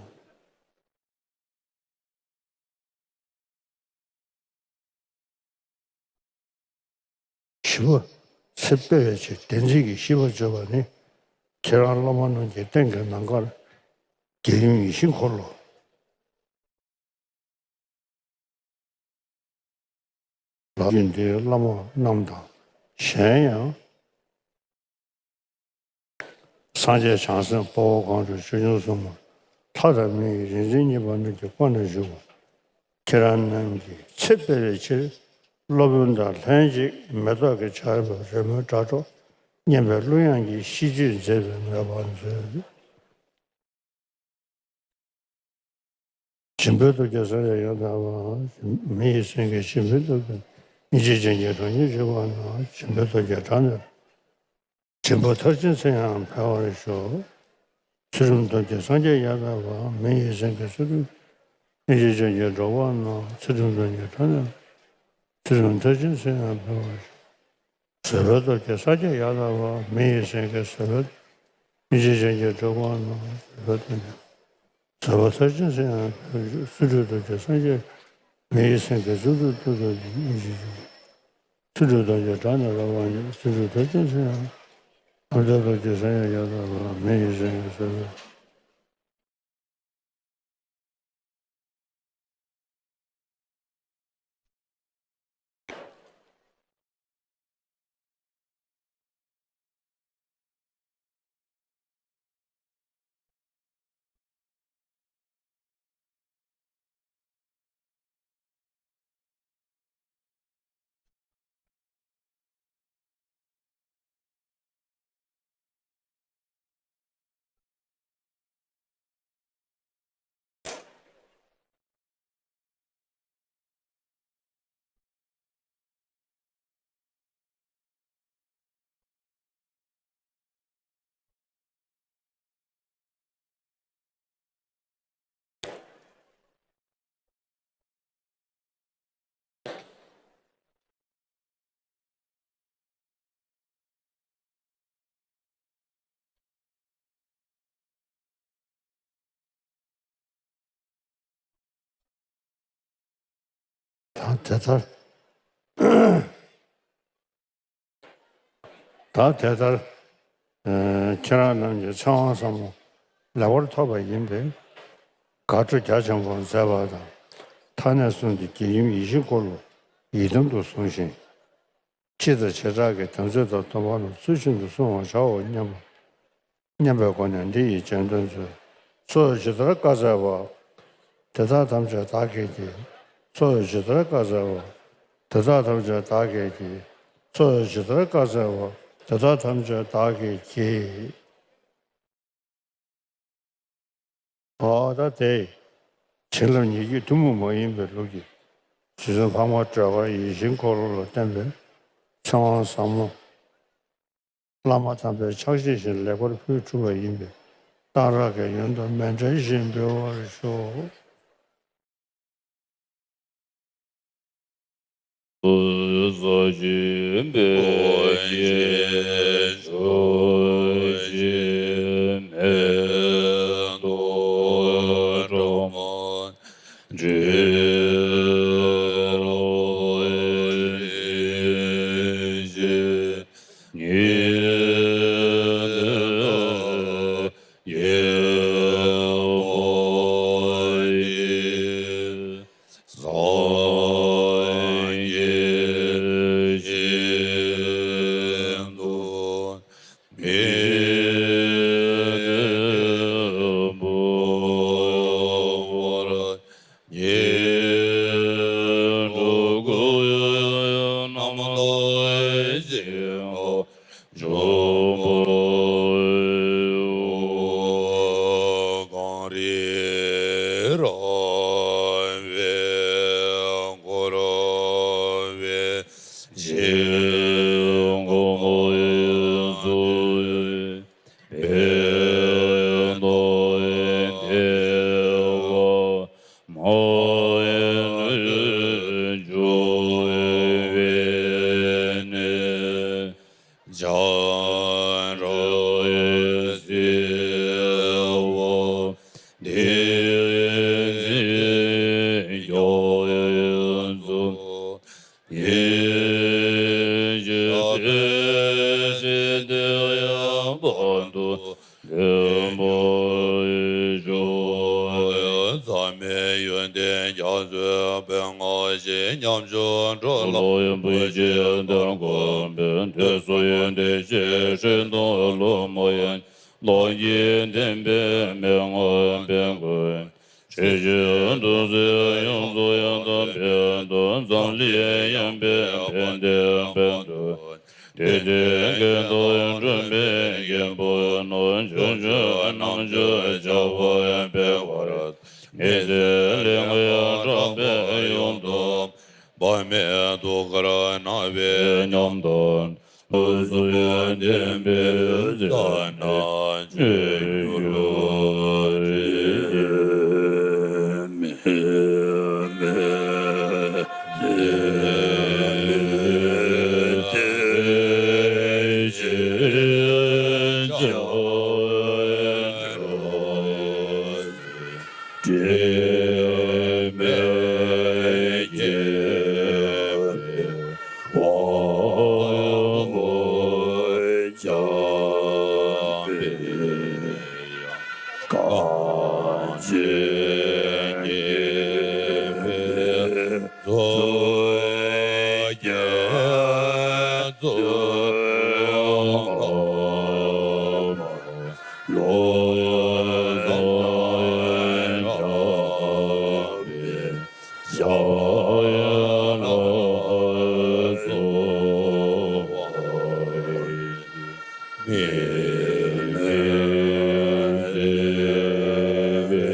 ཞི་བ་ཚེ་སྤེལ་བའི་ཕྱིར་བདེན་ཚིག་གི་ཤིས་པ་བརྗོད་པ་ནི། ཁྱེད་རང་བླ་མ་རྣམས་ཀྱི་སྟེང་གི་ནམ་མཁར་རྒྱལ་ཡུམ་ཡིད་བཞིན་འཁོར་ལོ་ལ། འདིའི་བླ་མ་རྣམས་དང་གཞན་ཡང་། སངས་རྒྱས་བྱང་སེམས་དཔའ་བོ་གང་དྲུག་ཆོས་སྐྱོང་སྲུང་མ་ལྷ་དང་མི་ཡི་རིག་འཛིན་གཉིས་པ་རྣམས་ཀྱི་སྐུ་ན་བཞུགས་པ། ཁྱེད་རང་རྣམས་ཀྱི་ཚེ་སྤེལ་བའི་ཕྱིར། སློབ་དཔོན་དང་ལྷན་ཅིག་མེ་ཏོག་གི་ཆར་འབེབས་རོལ་མོའི་སྒྲ་སྒྲོག་སྙན་པའི་གླུ་དབྱངས་ཀྱིས་ཤིས་བརྗོད་མཛད་པའི་མོས་པ་མཛོད། སྦྱིན་པའི་སྟོབས་ཀྱིས་སངས་རྒྱས་ཡང་དག་པ། མི་ཡི་སེམས་ཀྱི་སྦྱིན་པའི་སྟོབས་ཀྱིས། སྙིང་རྗེ་ཅན་གྱི་གྲོགས་ཉིད་བྱེད་པ་ན། སྦྱིན་པའི་སྟོབས་ཀྱིས་དགྲ་ནི། སྦྱིན་པ་མཐར་ཕྱིན་ཚེ་ཡང་འཕེལ་བར་ཤོག། ཚུལ་ཁྲིམས་སྟོབས་ཀྱིས་སངས་རྒྱས་ཡང་དག་པ། མི་ཡི་སེམས་ཀྱི་ཚུལ་ཁྲིམས། སྙིང་རྗེ་ཅན་གྱི་གྲོགས་པོ་རྣམས། ཚུལ་ཁྲིམས་སྟོབས་ཀྱིས་དགྲ་ནི། ཚུལ་ཁྲིམས་མཐར་ཕྱིན་ཚེ་ཡང་འཕེལ་བར་ཤོག། བཟོད་པའི་སྟོབས་ཀྱིས་སངས་རྒྱས་ཡང་དག་པ། མི་ཡི་སེམས་ཀྱི་བཟོད་པ། སྙིང་རྗེ་ཅན་གྱི་གྲོགས་པོ་རྣམས། བཟོད་པའི་སྟོབས་ཀྱིས། བཟོད་པ་མཐར་ཕྱིན་ཚེ་ཡང་འཕེལ་བར་ཤོག། ཚུལ་ཁྲིམས་སྟོབས་ཀྱིས་སངས་རྒྱས། མི་ཡི་སེམས་ཀྱི་ཚུལ་ཁྲིམས་སྟོབས་ཀྱིས་སྙིང་རྗེ་ཅན། ཚུལ་ཁྲིམས་སྟོབས་ཀྱིས་དགྲ་ནི་རབ་དབང་ཉིད། ཚུལ་ཁྲིམས་མཐར་ཕྱིན་ཚེ་ཡང་། དམ་བཅའ་སྟོབས་ཀྱིས་སངས་རྒྱས་ཡང་དག་པ། མི་ཡི་སེམས་ཀྱི་བཟོད་པ། ད་དེ་ལྟར། ད་དེ་ལྟར། ཨ། ཁྱེད་རང་རྣམས་ཀྱི་ཚེ་དབང་ཟབ་མོ་ལེགས་པར་ཐོབ་པ་ཡིན་པས། དགའ་སྤྲོ་རྒྱ་ཆེན་པོ་མཛད་པ་དང་། མཐའ་ནས་བཟུང་སྟེ་དགྱེས་ཡུམ་ཡིད་བཞིན་འཁོར་ལོ་ཡི་དམ་དུ་བཟུང་ཞིང་། སྤྱི་དང་བྱེ་བྲག་གི་དམ་ཚིག་དང་སྡོམ་པ་རྣམས་ཚུལ་བཞིན་དུ་བསྲུང་བར་བྱའོ་སྙམ་པ། སྙམ་པའི་སྒོ་ནས་འདི་ཡི་རྗེས་ཟློས་མཛོད། ཚོགས་ཇི་ལྟར་བསྐང་མཛད་པ། དེ་དག་ཐམས་ཅད་བདག་གིས་བགྱི། ཚོགས་ཇི་ལྟར་བསྐང་མཛད་པ། དེ་དག་ཐམས་ཅད་བདག་གིས་བགྱི། ཚོགས་ཇི་ལྟར་བསྐང་མཛད་པ། དེ་དག་ཐམས་ཅད་བདག་གིས་བགྱི། འོ་ད་དེ། བྱིན་རླབས་ཉེ་བརྒྱུད་ཐུན་མོང་མ་ཡིན་པའི་ལུགས་ཀྱི། རྗེ་བཙུན་འཕགས་མ་སྒྲོལ་དཀར་ཡིད་བཞིན་འཁོར་ལོ་ལ་བསྟན་པའི་ཚེ་དབང་ཟབ་མོ། བླ་མ་དམ་པའི་ཕྱག་བཞེས་བཞིན་ལེགས་པར་ཕུལ་གྲུབ་པ་ཡིན་པས། གཏང་རག་གི་ཡོན་དུ་མཎྜལ་བཞེས་འབུལ་བར་ཞུ། ལོ་རྒྱུས་ལྡན་པའི་མི་ངོ་སྤྲུལ་སྐུ། ཆོས་སྐུ་འདུ་འཛི་ཡོངས་རྫོགས་ཡང་དག་པའི་དོན་འཛམ་གླིང་ཡངས་པའི་ཕན་བདེ་དཔལ་དུ། དེ་དུས་དགེ་འདུན་འདྲེན་པའི་མགོན་པོ་ནོར་འབྱུང་ཆོས་རྣམ་དཔྱོད་བྱ་བ་སྤེལ་བར། མི་ཚེ་གླིང་གི་གྲགས་པས་ཡོངས་སུ། དཔག་མེད་ཐུགས་ཀར་གནང་བའི་ཉམས་དང་། ལུས་སུ་ལྡན་པའི་ཚེ་ན་སྤྱོད་འགྱུར་རོ། དྲི་མེད་ཀྱི་དབང་པོ་འཇམ་པའི་གང་ཞིག་ཉེས་པའི་ཚོགས་ཀྱི་ཚོགས། ལོ་ཙཱ་གྲགས་པའི་ཞབས་ལ་གསོལ་བ། མི་མེད་བརྩེ་བའི་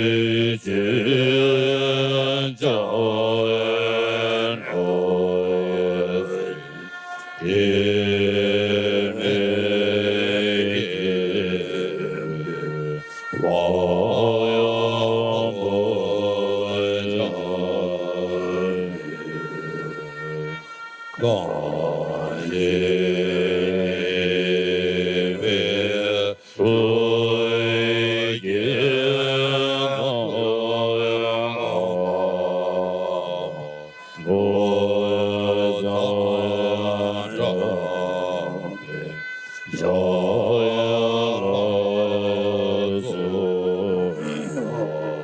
རིགས་ཀྱི་ཕྱག་ན། དྲི་མེད་ཀྱི་དབང་པོ་འཇམ་པའི་གང་ཞིག་ཉེས་པའི་ཚོགས་ཀྱི་ཚོགས། ལོ་ཙཱ་གྲགས་པའི་ཞབས་ལ་གསོལ་བ། མི་མེད་བརྩེ་བའི་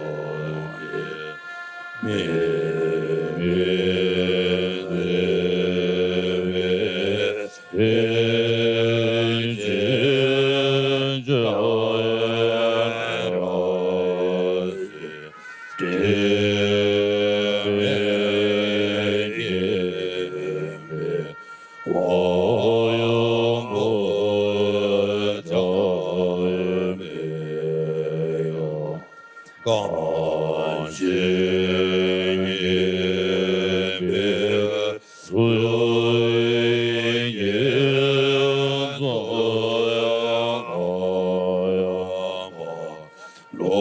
རིགས་ཀྱི་ཕྱག་ན། དྲི་མེད་ཀྱི་དབང་པོ་འཇམ་པའི་གང་ཞིག་ཉེས་པའི་ཚོགས་ཀྱི་ཚོགས། ལོ་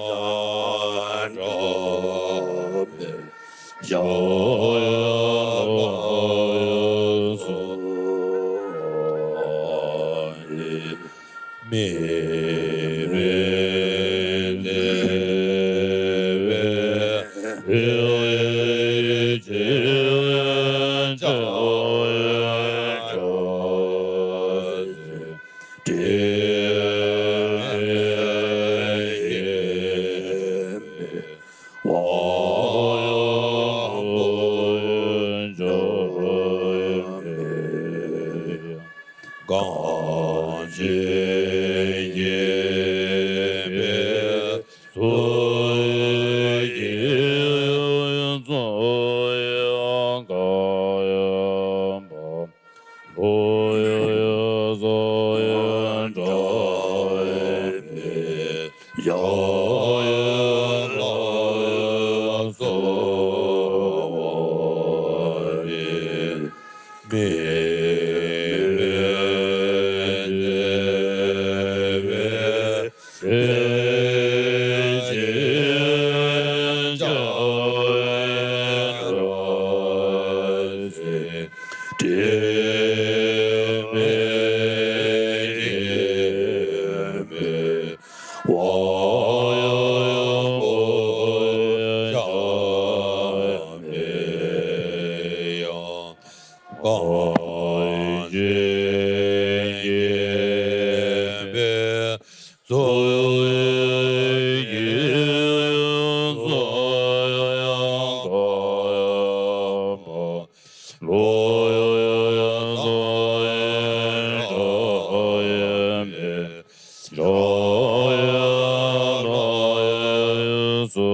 ཙཱ་གྲགས་པའི་ཞབས་ལ་གསོལ་བ། མི་མེད་བརྩེ་བའི་རིགས་ཀྱི་ཕྱག་ན། དྲི་མེད་ཀྱི་དབང་པོ་འཇམ་པའི་གང་ཞིག་ཉེས་པའི་ཚོགས་ཀྱི་ཚོགས། ལོ་ཙཱ་གྲགས་པའི་ཞབས་ལ་གསོལ་བ། མི་མེད་བརྩེ་བའི་རིགས་ཀྱི་ཕྱག་ན། དྲི་མེད་ཀྱི་དབང་པོ་འཇམ་པའི་གང་ཞིག་ཉེས་པའི་ཚོགས་ཀྱི་ཚོགས། ལོ་ཙཱ་ སོ།